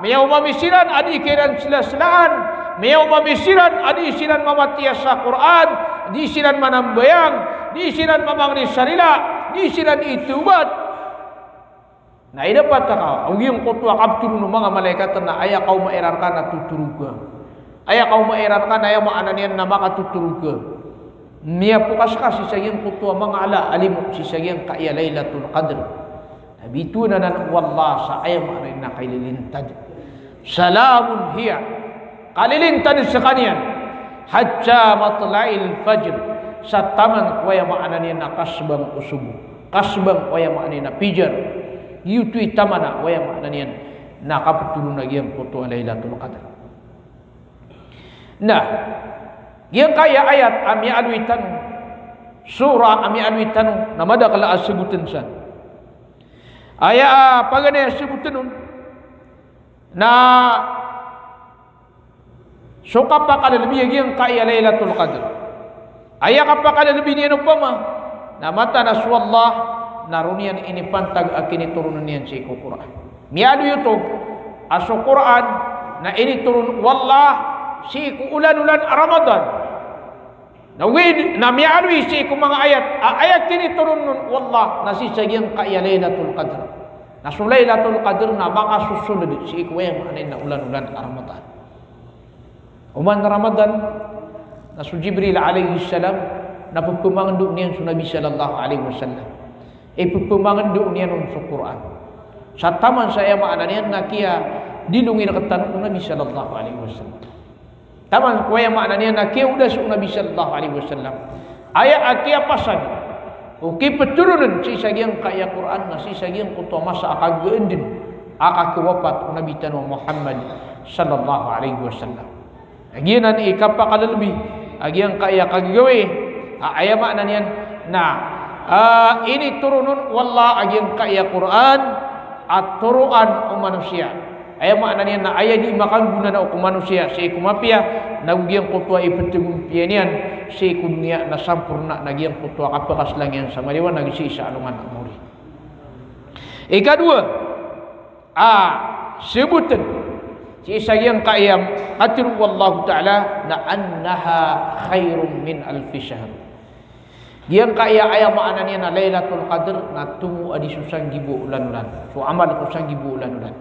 miyaoma mi siran a di kiran slaslaan, miyaoma mi siran a di siran mamatiya sa Qur'an, di siran manambayang, di siran mamangni sa rila, di siran itawbat. Na ida pn a ka, o giyangkoto a kaptoron o manga malaikat na aya kaoma iran rka na totorog ka. Aya kaoma iran rka na, aya maana niyan na, makatotorog ka. Miyapokas ka sii sa giyangkoto a manga ala a limo sii sa giyangkaya Lailatul Qadr. Na bitowan anan o Allah sa, aya maana niyan na, kalilintad. Salamun hiya. Kalilintad skaniyan. Hatta matla'il fajr. Sa taman ko, aya maana niyan na, kasbang o sobo. Kasbang o, aya maana niyan na, pijar. Giyoto i tamana o, aya maana niyan na, kaptoron a giyangkoto a Lailatul Qadr. Na giyangkaya ayat a miyaaloy tano, surah a miyaaloy tano, na madakl a sabotn san. Aya, ah, paganay a sabotn on na so kapakalbi a giyangkaya Lailatul Qadr. Aya kapakalbi niyan opama na mataan a so Allah na roo niyan inipantag a kinitoron iyan sii ko Qur'an. Miyaaloy oto a so Qur'an na initoron o Allah sii ko olan-olan a Ramadan. Na ogaid na miyaaloy sii ko manga ayat a aya kinitoron on o Allah na sii sa giyangkaya Lailatul Qadr. Na so Lailatul Qadr na makasosold sii ko, aya maana niyan na, olan-olan a Ramadan. Oman Ramadan na so Jibril alayhis salam na pphamangndao niyan so Nabi sallallahu alayhi wasallam. Ippphamangndao niyan on so Qur'an. Sa taman sa, aya maana niyan na, kiyadilongi rktano o Nabi sallallahu alayhi wasallam. Taman ko, aya maana niyan na, kiyaodas o Nabi sallallahu alayhi wasallam. Aya a kiyapasad o kipthoronn sii sa giyangkaya Qur'an na sii sa giyangkoto a masa a kagaan dn a kakiwapat o Nabi tano a Muhammad sallallahu alayhi wasallam. Giyanan i kapakalbi a giyangkaya kagagawii a, aya maana niyan na, ah, initoron on o Allah a giyangkaya Qur'an a toroan o manosiya. Aya maana niyan na aya di makanggonanao ko manosiya sii ko mapiya, nago giyangkoto a ipetagompiya niyan sii ko doniya na samporna na giyangkoto a kapakaslang iyan sa mariwana sii sa alongan a mori. Ikadowa a sebotn sii sa giyangkaya katharo o Allahu Ta'ala na annaha khairun min alfi shahr. Giyangkaya aya maana niyan na Lailatul Qadr na tomo a di so sanggibo a olan-olan. So amal ko sanggibo a olan-olan.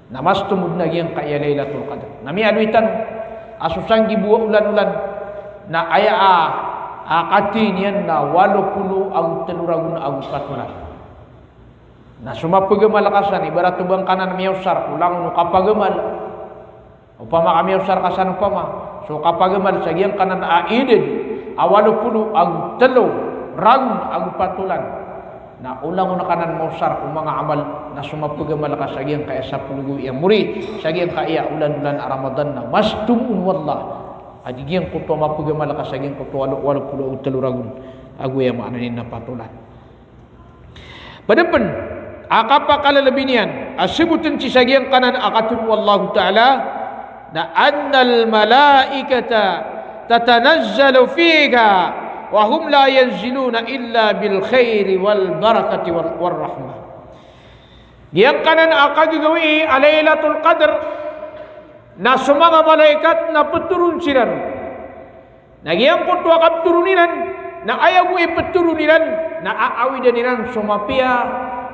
Na mas tomo dn a giyangkaya Lailatul Qadr. Na miyaaloy tano a so sanggibo a olan-olan na aya a, a katii niyan na walo polo ago telo ragon ago pat olan. Na so mapagamal ka san, ibarat o ba ngka nan miyaosar ko langon o kapagamal. Opama ka miyaosar ka san opama, so kapagamal sa giyangkanan a idad a walo polo ago telo ragon ago pat olan. Na o langon ka nan maosar ko manga amal, na so mapagamal ka sa giyangkaya sapolo gawii a mori sa giyangkaya olan-olan a Ramadan na mas tomo on, wallah, a di giyangkoto a mapagamal ka sa giyangkoto a walo, walo polo ago telo ragon ago aya maana niyan na pat olan. Pd pn a kapakalalabi niyan a sebotn sii sa giyangkanan a katharo o Allahu Ta'ala na annal malaikata tatanazzalu fiha wa hum la yanziluna illa bil khairi wal barakati wal, war rahmah. Giyangkanan a kagagawii a Lailatul Qadr na so manga malaikat na ptoron siran. Na giyangkoto a kaptoron iran, na aya bo i ptoron iran, na aawidan iran so mapiya,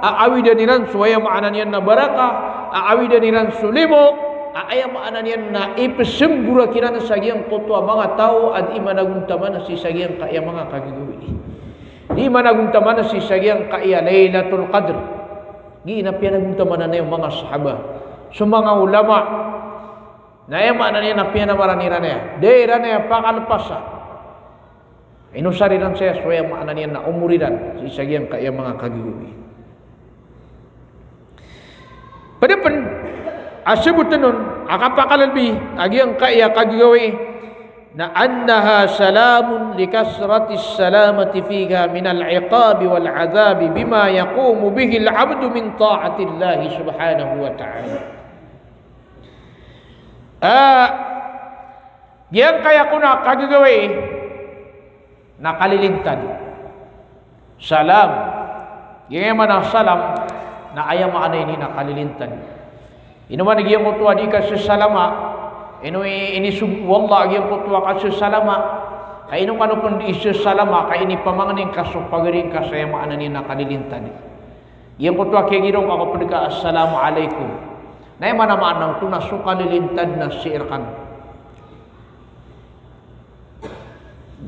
aawidan iran so aya maana niyan na baraka, aawidan iran so limo, a aya maana niyan na ipsmborak iran sa giyangkoto a manga taw a dii managontaman sii sa giyangkaya manga kagagawii. Dii managontaman sii sa giyangkaya Lailatul Qadr. Giya na piyanagontaman aya o manga sahaba. So manga ulama. Na aya maana niyan na piyanamaran iran aya. Da iran aya pakalpasa. Inosar iran saya so aya maana niyan na omor iran sii sa giyangkaya manga kagagawii. Pd pn a sebotn on a kapakalalabi a giyangkaya kagagawii na annaha salamun likasratis salamati fiha minal iqabi wal adhabi bima yaqumu bihil abdu min ta'atillahi subhanahu wa ta'ala. Ah, giyangkaya kon a kagagawii na kalilintad. Salam. Giyangkaya maana salam na aya maana ini na kalilintad. Ino man giyangkoto a di kasasalama, ino i-, inisogo o Allah giyangkoto a kasasalama, ka ino kano pn di isasalama, ka inipamangni ngka so pagari ngka sa aya maana niyan na kalilintad. Giyangkoto a kiyagiraw ngka ko pd ka assalamu alaikum. Na aya maana, maana oto na so kalilintad na sii rkano.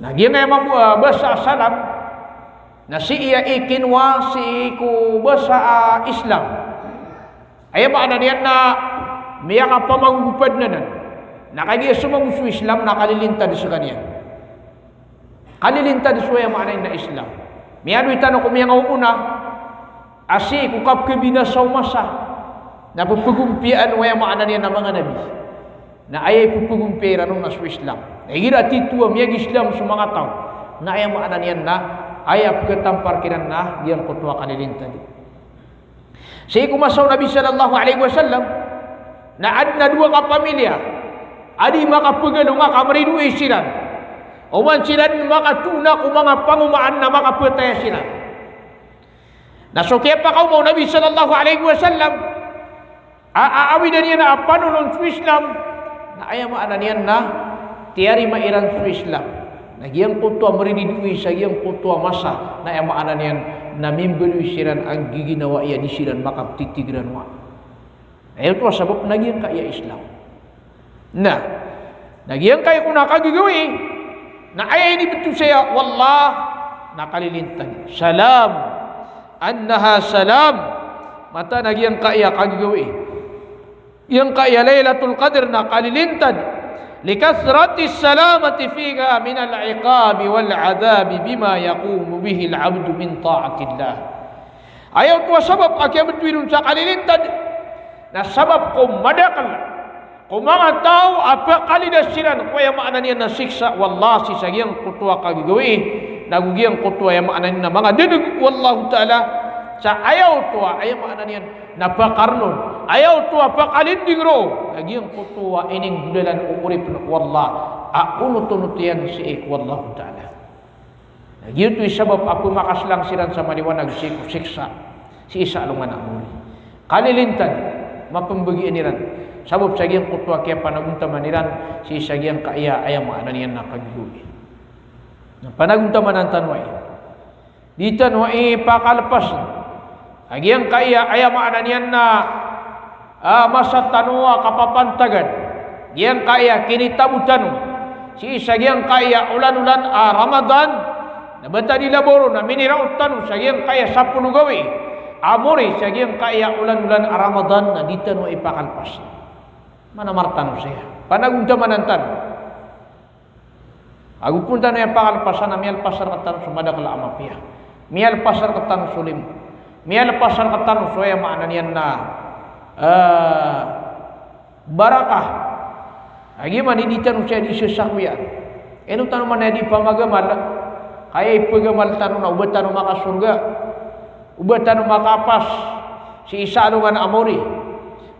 Na giyangkaya mabo-, ah, basa a salam na sii aya ikinowa sii ko basa a Islam. Aya maana niyan na miyakapamangogopad anan. Na kagiya so mangosong Islam na kalilintad skaniyan. Kalilintad so aya maana niyan na Islam. Miyaaloy tano ko miyangaoona a sii ko kapkabinasa o masa na pphagompiya o aya maana niyan na manga nabi. Na aya ipphagompiya iran on na so Islam. Na igira titho a miyag-Islam so manga taw, na aya maana niyan na aya pkhatampar kiran na giyangkoto a kalilintad. Sii ko masa o Nabi sallallahu alaihi wasallam, na adn a dowa kapamilya a di makapagalonga ka mridoay siran. Oman siran makatoona ko manga pangomaan na makapataya siran. Na so kiyapakaoma o Nabi sallallahu alaihi wasallam a, a, aawidan iyan a panolon so Islam, na aya maana niyan na tiyarima iran so Islam. Na giyangkoto a mridoay sa giyangkoto a masa, na aya maana niyan na mimbaloy siran a giginawai a di siran makaptitigran wa. Na aya oto a sabap na giyangkaya Islam. Na, na giyangkaya kon a kagagawii na aya inibtho saya o Allah na kalilintad. Salam. Annaha salam. Mataan a giyangkaya kagagawii, giyangkaya Lailatul Qadr na kalilintad. Likasratis salamati fiha minal iqabi wal adhabi bima yaqumu bihil abdu min ta'atillah. Aya oto a sabap a kiyabthowi ron sa kalilintad na sabap ko madakl ko manga taw a pkalidas siran ko aya maana niyan na siksa o Allah sii sa giyangkoto a kagagawii, nago giyangkoto a aya maana niyan na manga dneg o Allahu Ta'ala, Sa aya oto a, aya maana niyan na pakarlon, aya oto a pakalinding ron a giyangkoto a ininggolalan o oripn o Allah a onot-onot iyan sii ko Allahu Ta'ala. Na giyoto i sabap a pmakaslang siran sa maliwanag sii ko siksa sii sa alongan a mori. Kalilintad, mapmbagian iran. Sabap sa giyangkoto a kiyapanagontaman iran sii sa giyangkaya, aya maana niyan na kagagawii. Na panagontamanan tano aya. Di tano aya pakalpasn a giyangkaya, aya maana niyan na, ah, masa tano a kapapantagan, giyangkaya kinitabo tano sii sa giyangkaya olan-olan a Ramadan, na bata di labaw ron na miniraot tano sa giyangkaya sapolo gawii a mori sa giyangkaya olan-olan a Ramadan, na di tano aya pakalpasn. Manamar tano saya. Panagontamanan tano. Ago pn tano aya pakalpasan na miyalpas rktano so madakl a mapiya. Miyalpas rktano so limo. Miyalpas rktano so, aya maana niyan na, eh, barakah. Lagid man i di tano saya di sasakoyaan. Ino tano man aya di pamagamal. Ka aya ipagamal tano na oba tano makasorga, oba tano makapas sii sa alongan a mori.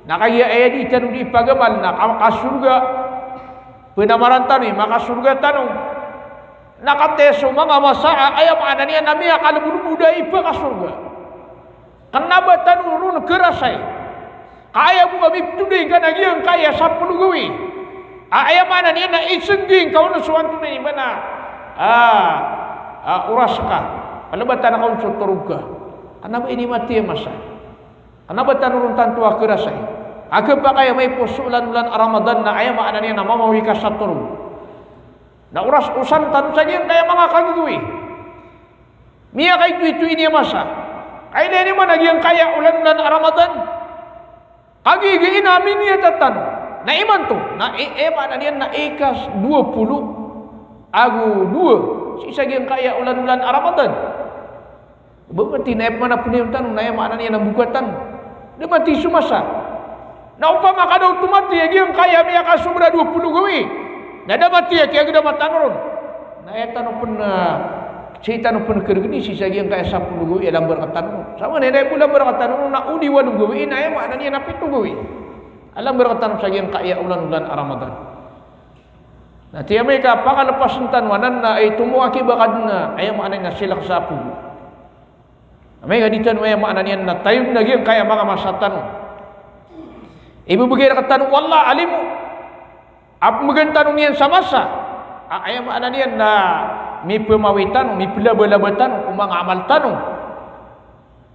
Na kagiya aya di tano di pagamal na ka-, kasorga. Pnamaran tano i makasorga tano. Na katii so manga masa a, aya maana niyan na miyakalbodbod a ipakasorga. Kna ba tano ron krasay. Ka aya bo a miptoding ka na giyangkaya sapolo gawii a, aya maana niyan na isngging ka on so antonaa i ba na, ah, ah, oras ka. Palbatan ka on so torog ka. Kna ba inimati a masa. Kna ba tano ron tanto a krasay a khapakay a maipos so olan-olan a Ramadan na, aya maana niyan na mamawi ka sa torog. Na oras osan tano sa giyangkaya manga kagagawii. Miyakaitoito ini a masa. Ka ilay niyo man a giyangkaya olan-olan a Ramadan, kagiya ina miniyat tano. Na imanto, na i, aya maana niyan na ika dowa polo ago dowa sii sa giyangkaya olan-olan a Ramadan. Ba mati na aya pman a pn iyan tano, na aya maana niyan na boka tano. Da mati so masa. Na opama ka da oto mati a giyangkaya miyakasobra dowa polo gawii, na da mati a kiyagdama tano ron, na aya tano pn, ah, sii tano pn krgni sii sa giyangkaya sapolo gawii a lambar rktano ron. Sa maana niyan na aya bo lambar rktano ron na o di walo gawii, na aya maana niyan na pito gawii a lambar rktano sa giyangkaya olan-olan a Ramadan. Na tig iyan a amay ka pakalpasn tano anan na, ay, tomo aki ba ka dn a, aya maana niyan na silak sa apoy. Amay ka di tano, aya maana niyan na, tayon a giyangkaya manga masa tano. Ibbgay rktano o Allah a limo a pmbgan tano niyan sa masa a, aya maana niyan na, mipmawi tano, miplabalaba tano o manga amal tano.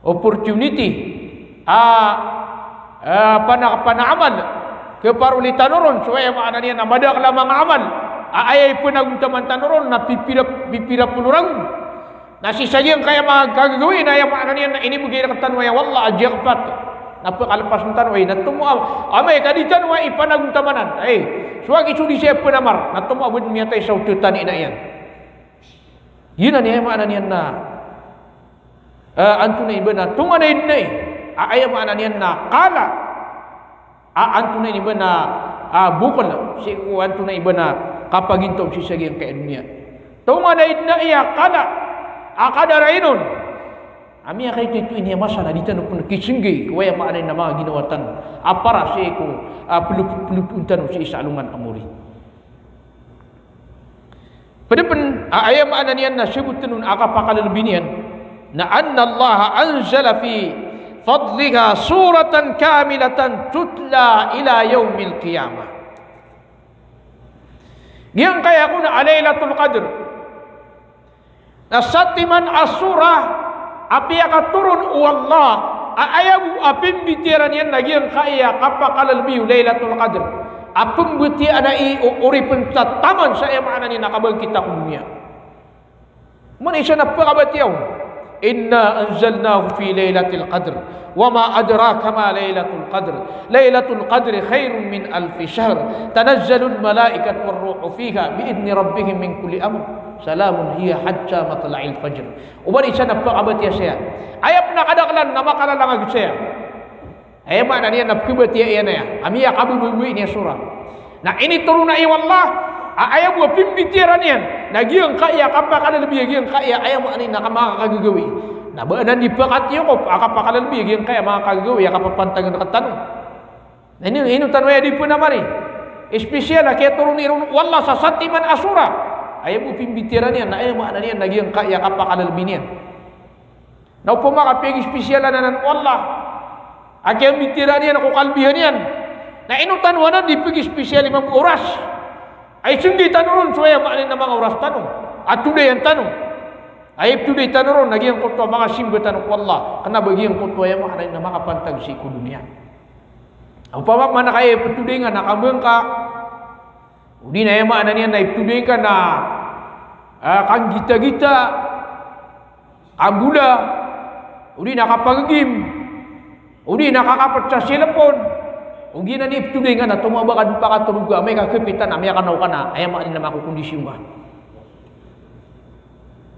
Opportunity a, a, pana, panaamal. Kparoli tano ron so, aya maana niyan na, madakl a manga amal a aya ipnagontaman tano ron na pipira, pipira polo ragon. Na sii sa giyangkaya manga kagagawii na, aya maana niyan na, inibgay rktano aya o Allah a jackpot. Na pkalpasn tano aya, na tomo a, amay ka di tano aya ipanagontamanan, ay, so aki so di saya pnamar, na tomo a bo dn miyatay sa oto tano ina iyan. Giyanan i aya maana niyan na, ah, antonaa i ba na, tonganay dn a, aya maana niyan na, kala a, antonaa i ba na, ah, bokl sii ko antonaa i ba na kapagintaw sii sa giyangkaya doniya. Tonganay dn a aya kala a kadar a inon a miyakaitoito ini a masa na di tano pn kisnggay ko, aya maana niyan na, manga ginawa tano a para sii ko, ah, plop, plopoon tano sii sa alongan a mori. Pd pn a, aya maana niyan na, sabotn on a kapakalbi niyan na, annallaha anzala fi fadliha suratan kamilatan tutla ila yawmil qiyamah. Giyangkaya kon a Laylatul Qadr na satiman a surah a piyakatoron o Allah a aya bo a pimbitiyaran iyan na giyangkaya kapakalbi o Laylatul Qadr a pmbatiya na i o oripn sa taman sa, aya maana niyan na, kabangkit ko doniya. Mani isa na pkabatiya on, inna anzalnahu fi laylatil qadr, wa ma adraka ma laylatul qadr, laylatul qadri khairun min alfi shahr, tanazzalul malaikatu war ruhu fiha bi idni rabbihim min kulli amr, salamun hiya hatta matla'il fajr. Oba di isa na pkabatiya saya. Aya pn a kadaklan na makalalangag saya. Aya maana niyan na pkhabatiya iyan aya a miyakababagoi niyan a surah. Na initoron o Allah a aya bo a pimbitiyaran iyan na giyangkaya kapakalbi a giyangkaya, aya maana niyan na, makakagagawii. Na Na ba anan di pakatiyokop a kapakalalabi a giyangkaya manga kagagawii a kapapantagan rktano. Na ino, ino tano aya di pn a mari? Special a kiyatoron iron o Allah sa satiman a surah. Aya bo pimbitiyaran iyan na aya maana niyan na giyangkaya kapakalalabi niyan. Na opama ka piyag-specialan anan o Allah a kiyambitiyaran iyan ko kalbihan iyan, na ino tano anan di pag-special i mambo oras? Ay snggi tano ron so aya maana niyan na manga oras tano a todayan tano. Ay iptoday tano ron na giyangkoto a manga simba tano ko Allah, kna ba giyangkoto aya maana niyan na makapantag sii ko doniya. Opama ka aya iptoday nga na kambangka, odi na aya maana niyan na iptoday nga na, ah, kanggitagita, kambola, odi na kapag-game, odi na kakapet sa cellphone, o giyanan i iptoday nga na tomo a ba ka dn pakatorog ka, amay ka kapitan, amay ka kanaw ka na, aya maana niyan na makokondisyon ka.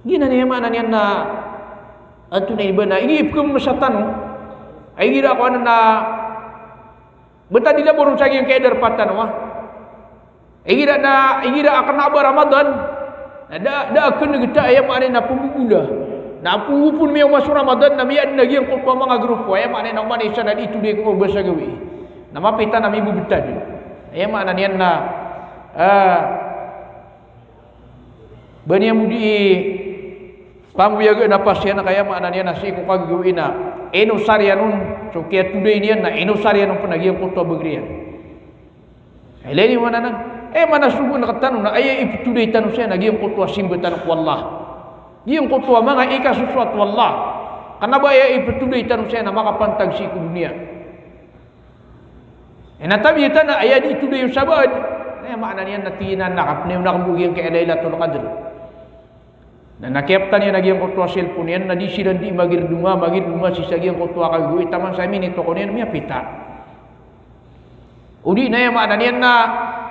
Giyanan aya maana niyan na, antonaa ini ba na, ipkhamasa tano, ay igira ko anan na, btad i labaw ron sa giyangkaya darpa tano a. Igira na, igira a kna ba Ramadan, na da, da a kn gta aya maana niyan na pmbobola. Na pngopon miyaoma so Ramadan, na miyadn a giyangkoto a manga grupo, aya maana niyan na oman i isa na di iptoday ko ba sa gawii. Na mapita na mibobtad. Aya maana niyan na, ah, ba niyan bo di pangoyaga na pasiyan ka, aya maana niyan na sii ko kagagawii na inosar iyan on so kiyatoday niyan, na inosar iyan on pn a giyangkoto a bagr iyan. Ilay niyo man anan. Aya maana sogoan rktano na aya iptoday tano saya na giyangkoto a simba tano ko Allah. Giyangkoto a manga ikasosoat o Allah. Kna ba aya iptoday tano saya na makapantag sii ko doniya. Aya na tabiya tano na aya di iptoday on sa baad, aya maana niyan na tig iyan a kapnay on akn bo giyangkaya Lailatul Qadr. Na, na kiyaptan iyan a giyangkoto a cellphone iyan, na di siran di magirdonga, magirdonga sii sa giyangkoto a kagagawii, taman sa minit o kon iyan miyapita. Odi na aya maana niyan na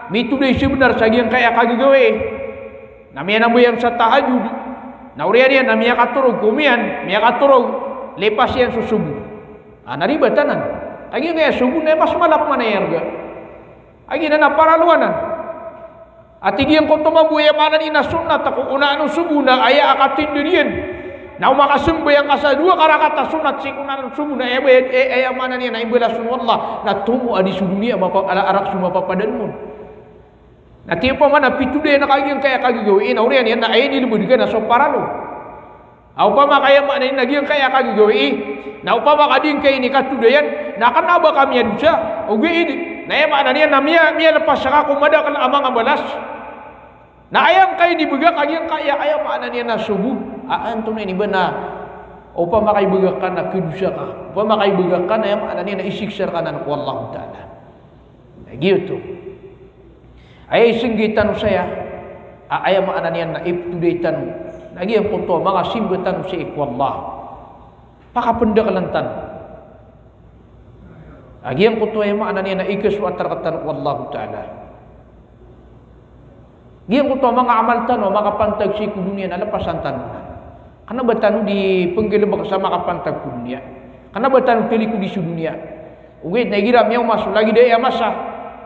mitoday sabnar sa giyangkaya kagagawii. Na miyanambayang sa tahajjud. Na oriyan iyan na miyakatorog, komiyan, miyakatorog, lipas iyan so subuh. Ah, na ribat anan. Kagiya aya subuh na aya mas malap man aya arga. Kagiya na paralo anan. Ati giyangkoto mambo aya maana niyan na sunnat ko onaan o subuh na aya a katindg iyan. Na o makasambayang ka sa dowa ka rakaat a sunnat sii ko onaan o subuh na aya bayad, eh, aya maana niyan na imbalas on o Allah na tomo a di so doniya mapa-, ala-, arak so mapapadalm on. Na ati opama na pitodayan ka giyangkaya kagagawii na oriyan iyan na aya inilbd ka na so paralo. A opama ka aya maana niyan na giyangkaya kagagawii, na opama ka di ngka ini katodayan, na kna ba ka miyadosa, ogaid na aya maana niyan na miya-, miyalpas ka ko madakl a manga balas. Na aya ngka ini bgak a giyangkaya, aya maana niyan na subuh. A antonaa ini ba na, opama ka ibgak ka na khadosa ka. Opama ka ibgak ka na aya maana niyan na isiksa rka anan ko Allahu Ta'ala. Na giyoto. Aya isnggi tano saya, a aya maana niyan na iptoday tano na giyangkoto a manga simba tano sii ko Allah. Pakapndaklan tano a giyangkoto a aya maana niyan na ikasoat rktano ko Allahu Ta'ala. Giyangkoto a manga amal tano a makapantag sii ko doniya na lpasan tano. Kna ba tano di pnggalbk sa makapantag ko doniya. Kna ba tano talikodi so doniya. Ogaid na igira miyaoma so lagid aya a masa,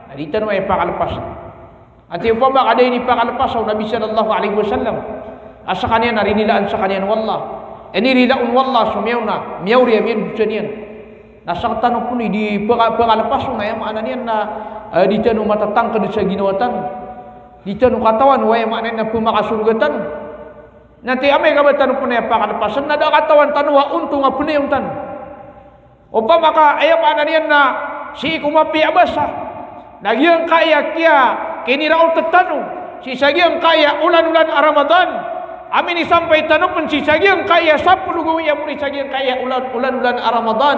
na di tano aya pakalpasa. Ati opama ka da ini pakalpasa o Nabi sallallahu alaihi wasallam a skaniyan na rinilaan skaniyan o Allah. Inirila on o Allah so miyaona, miyaori a miyandosa niyan. Na sktano pn i di paka-, pakalpasa on, aya maana niyan na, eh, di tano matatangkd sa ginawa tano. Di tano katawan o aya maana niyan na pmakasorga tano. Na ati amay ka ba tano pn aya pakalpasn na da katawan tano a ontong a pnayon tano. Opama ka aya maana niyan na sii ko mapiya a basa na giyangkaya kiya-, kiniraot tano sii sa giyangkaya olan-olan a Ramadan. A minisampay tano pn sii sa giyangkaya sapolo gawii a mori sa giyangkaya olan, olan-olan a Ramadan.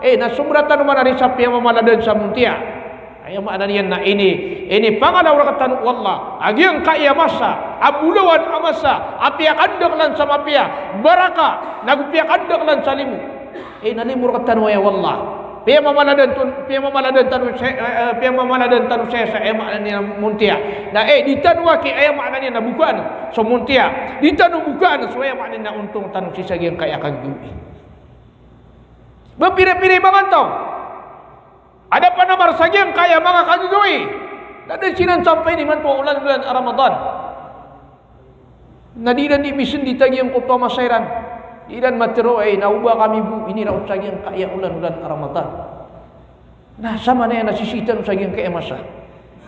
Eh, na sobra tano man ari sa piyamamaladan sa montiya. Aya maana niyan na ini, inipangalaw rktano o Allah a giyangkaya masa a bolawan a masa a piyakandaklan sa mapiya, baraka, nago piyakandaklan sa limo. Eh, na limo rktano aya o Allah. Piyamamaladan ton-, piyamamaladan tano sa, eh, eh, piyamamaladan tano saya sa aya maana niyan montiya. Na, eh, di tano aki aya maana niyan na bokaan so montiya. Di tano bokaan so aya maana niyan na ontong tano sii sa giyangkaya kagagawii. Ba pira-pira i manga taw a da panamar sa giyangkaya manga kagagawii, na da siran sampay imanto a olan-olan a Ramadan. Na di iran di misndit a giyangkoto a masa iran. Iran matero ay na oba kami bo iniraot sa giyangkaya olan-olan a Ramadan. Na samanaya na sisii tano sa giyangkaya masa.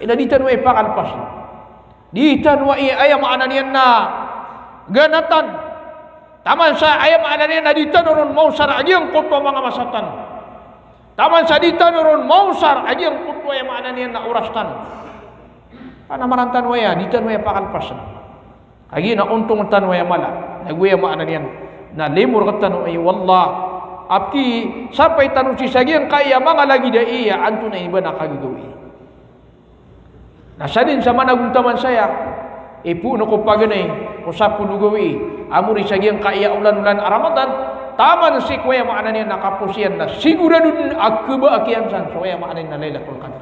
Ina di tano aya pakalpas. Di tano aya, aya maana niyan na ganatan. Taman sa aya maana niyan na di tano ron maosar a giyangkoto a manga masa tano. Taman sa di tano ron maosar a giyangkoto aya maana niyan na oras tano. Panamaran tano aya, di tano aya pakalpas. Kagiya na ontong tano aya mala, na go aya maana niyan na limo rktano aya o Allah a pkisampay tano sii sa giyangkaya manga lagid aya antonaa i ba na kagagawii. Na sadn sa managontaman saya, ipoon ko paganay ko sapolo gawii a mori sa giyangkaya olan-olan a Ramadan, taman sii ko aya maana niyan na kaposan iyan na sigurado dn a khabaakiyan san so aya maana niyan na Lailatul Qadr.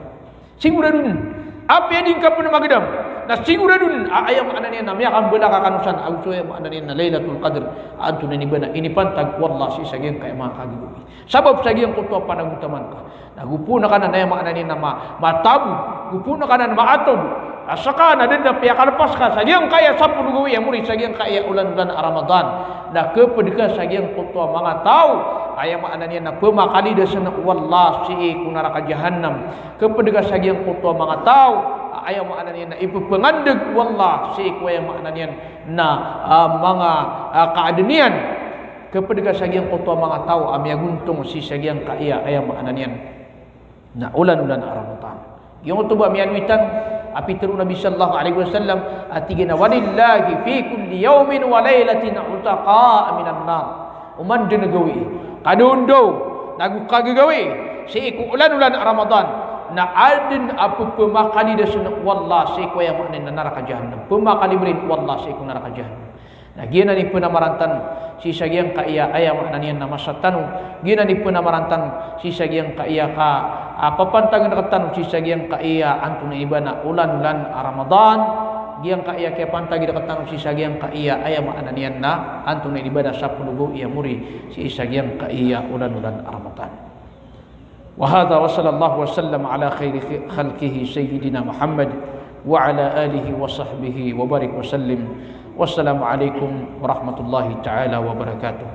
Sigurado dn. Apiya di ngka pn magdam, na sigurado dn a aya maana niyan na miyakambalaka kano san ago so aya maana niyan na Lailatul Qadr a antonaa i ba na inipantag o Allah sii sa giyangkaya manga kagagawii. Sabap sa giyangkoto a panagontaman ka. Na go poon ka nan aya maana niyan na ma-, matabo, go poon ka nan maatod. A ska na da dn a piyakalpas ka sa giyangkaya sapolo gawii a mori sa giyangkaya olan-olan a Ramadan, na khapd ka sa giyangkoto a manga taw a aya maana niyan na pmakalidasan o Allah sii ko naraka Jahannam. Khapd ka sa giyangkoto a manga taw a aya maana niyan na ipphangandg o Allah sii ko aya maana niyan na, ah, manga, ah, kaadn iyan. Khapd ka sa giyangkoto a manga taw a miyagontong sii sa giyangkaya, aya maana niyan na olan-olan a Ramadan. Giyangkoto ba miyaaloy tano a pitharo o Nabi sallallahu alaihi wasallam a tig iyan a, "Walillahi fi kulli yawmin wa laylatin utaqaa minan nar." Oman dn a gawii, kadaondaw, na go kagagawii sii ko olan-olan a Ramadan, na adn a pphamakalidasn o Allah sii ko aya maana niyan na naraka Jahannam. Pmakalibrin o Allah sii ko naraka Jahannam. Na giyanan i pnamaran tano sii sa giyangkaya, aya maana niyan na masa tano. Giyanan i pnamaran tano sii sa giyangkaya ka, ah, papantagn rktano sii sa giyangkaya antonaa i ba na olan-olan a Ramadan. Giyangkaya kiyapantagi rktano sii sa giyangkaya, aya maana niyan na antonaa i ba na sapolo gawii a mori sii sa giyangkaya olan-olan a Ramadan. وهذا وصلى الله وسلم على خير خلقه سيدنا محمد وعلى آله وصحبه وبارك وسلم. والسلام عليكم ورحمة الله تعالى وبركاته.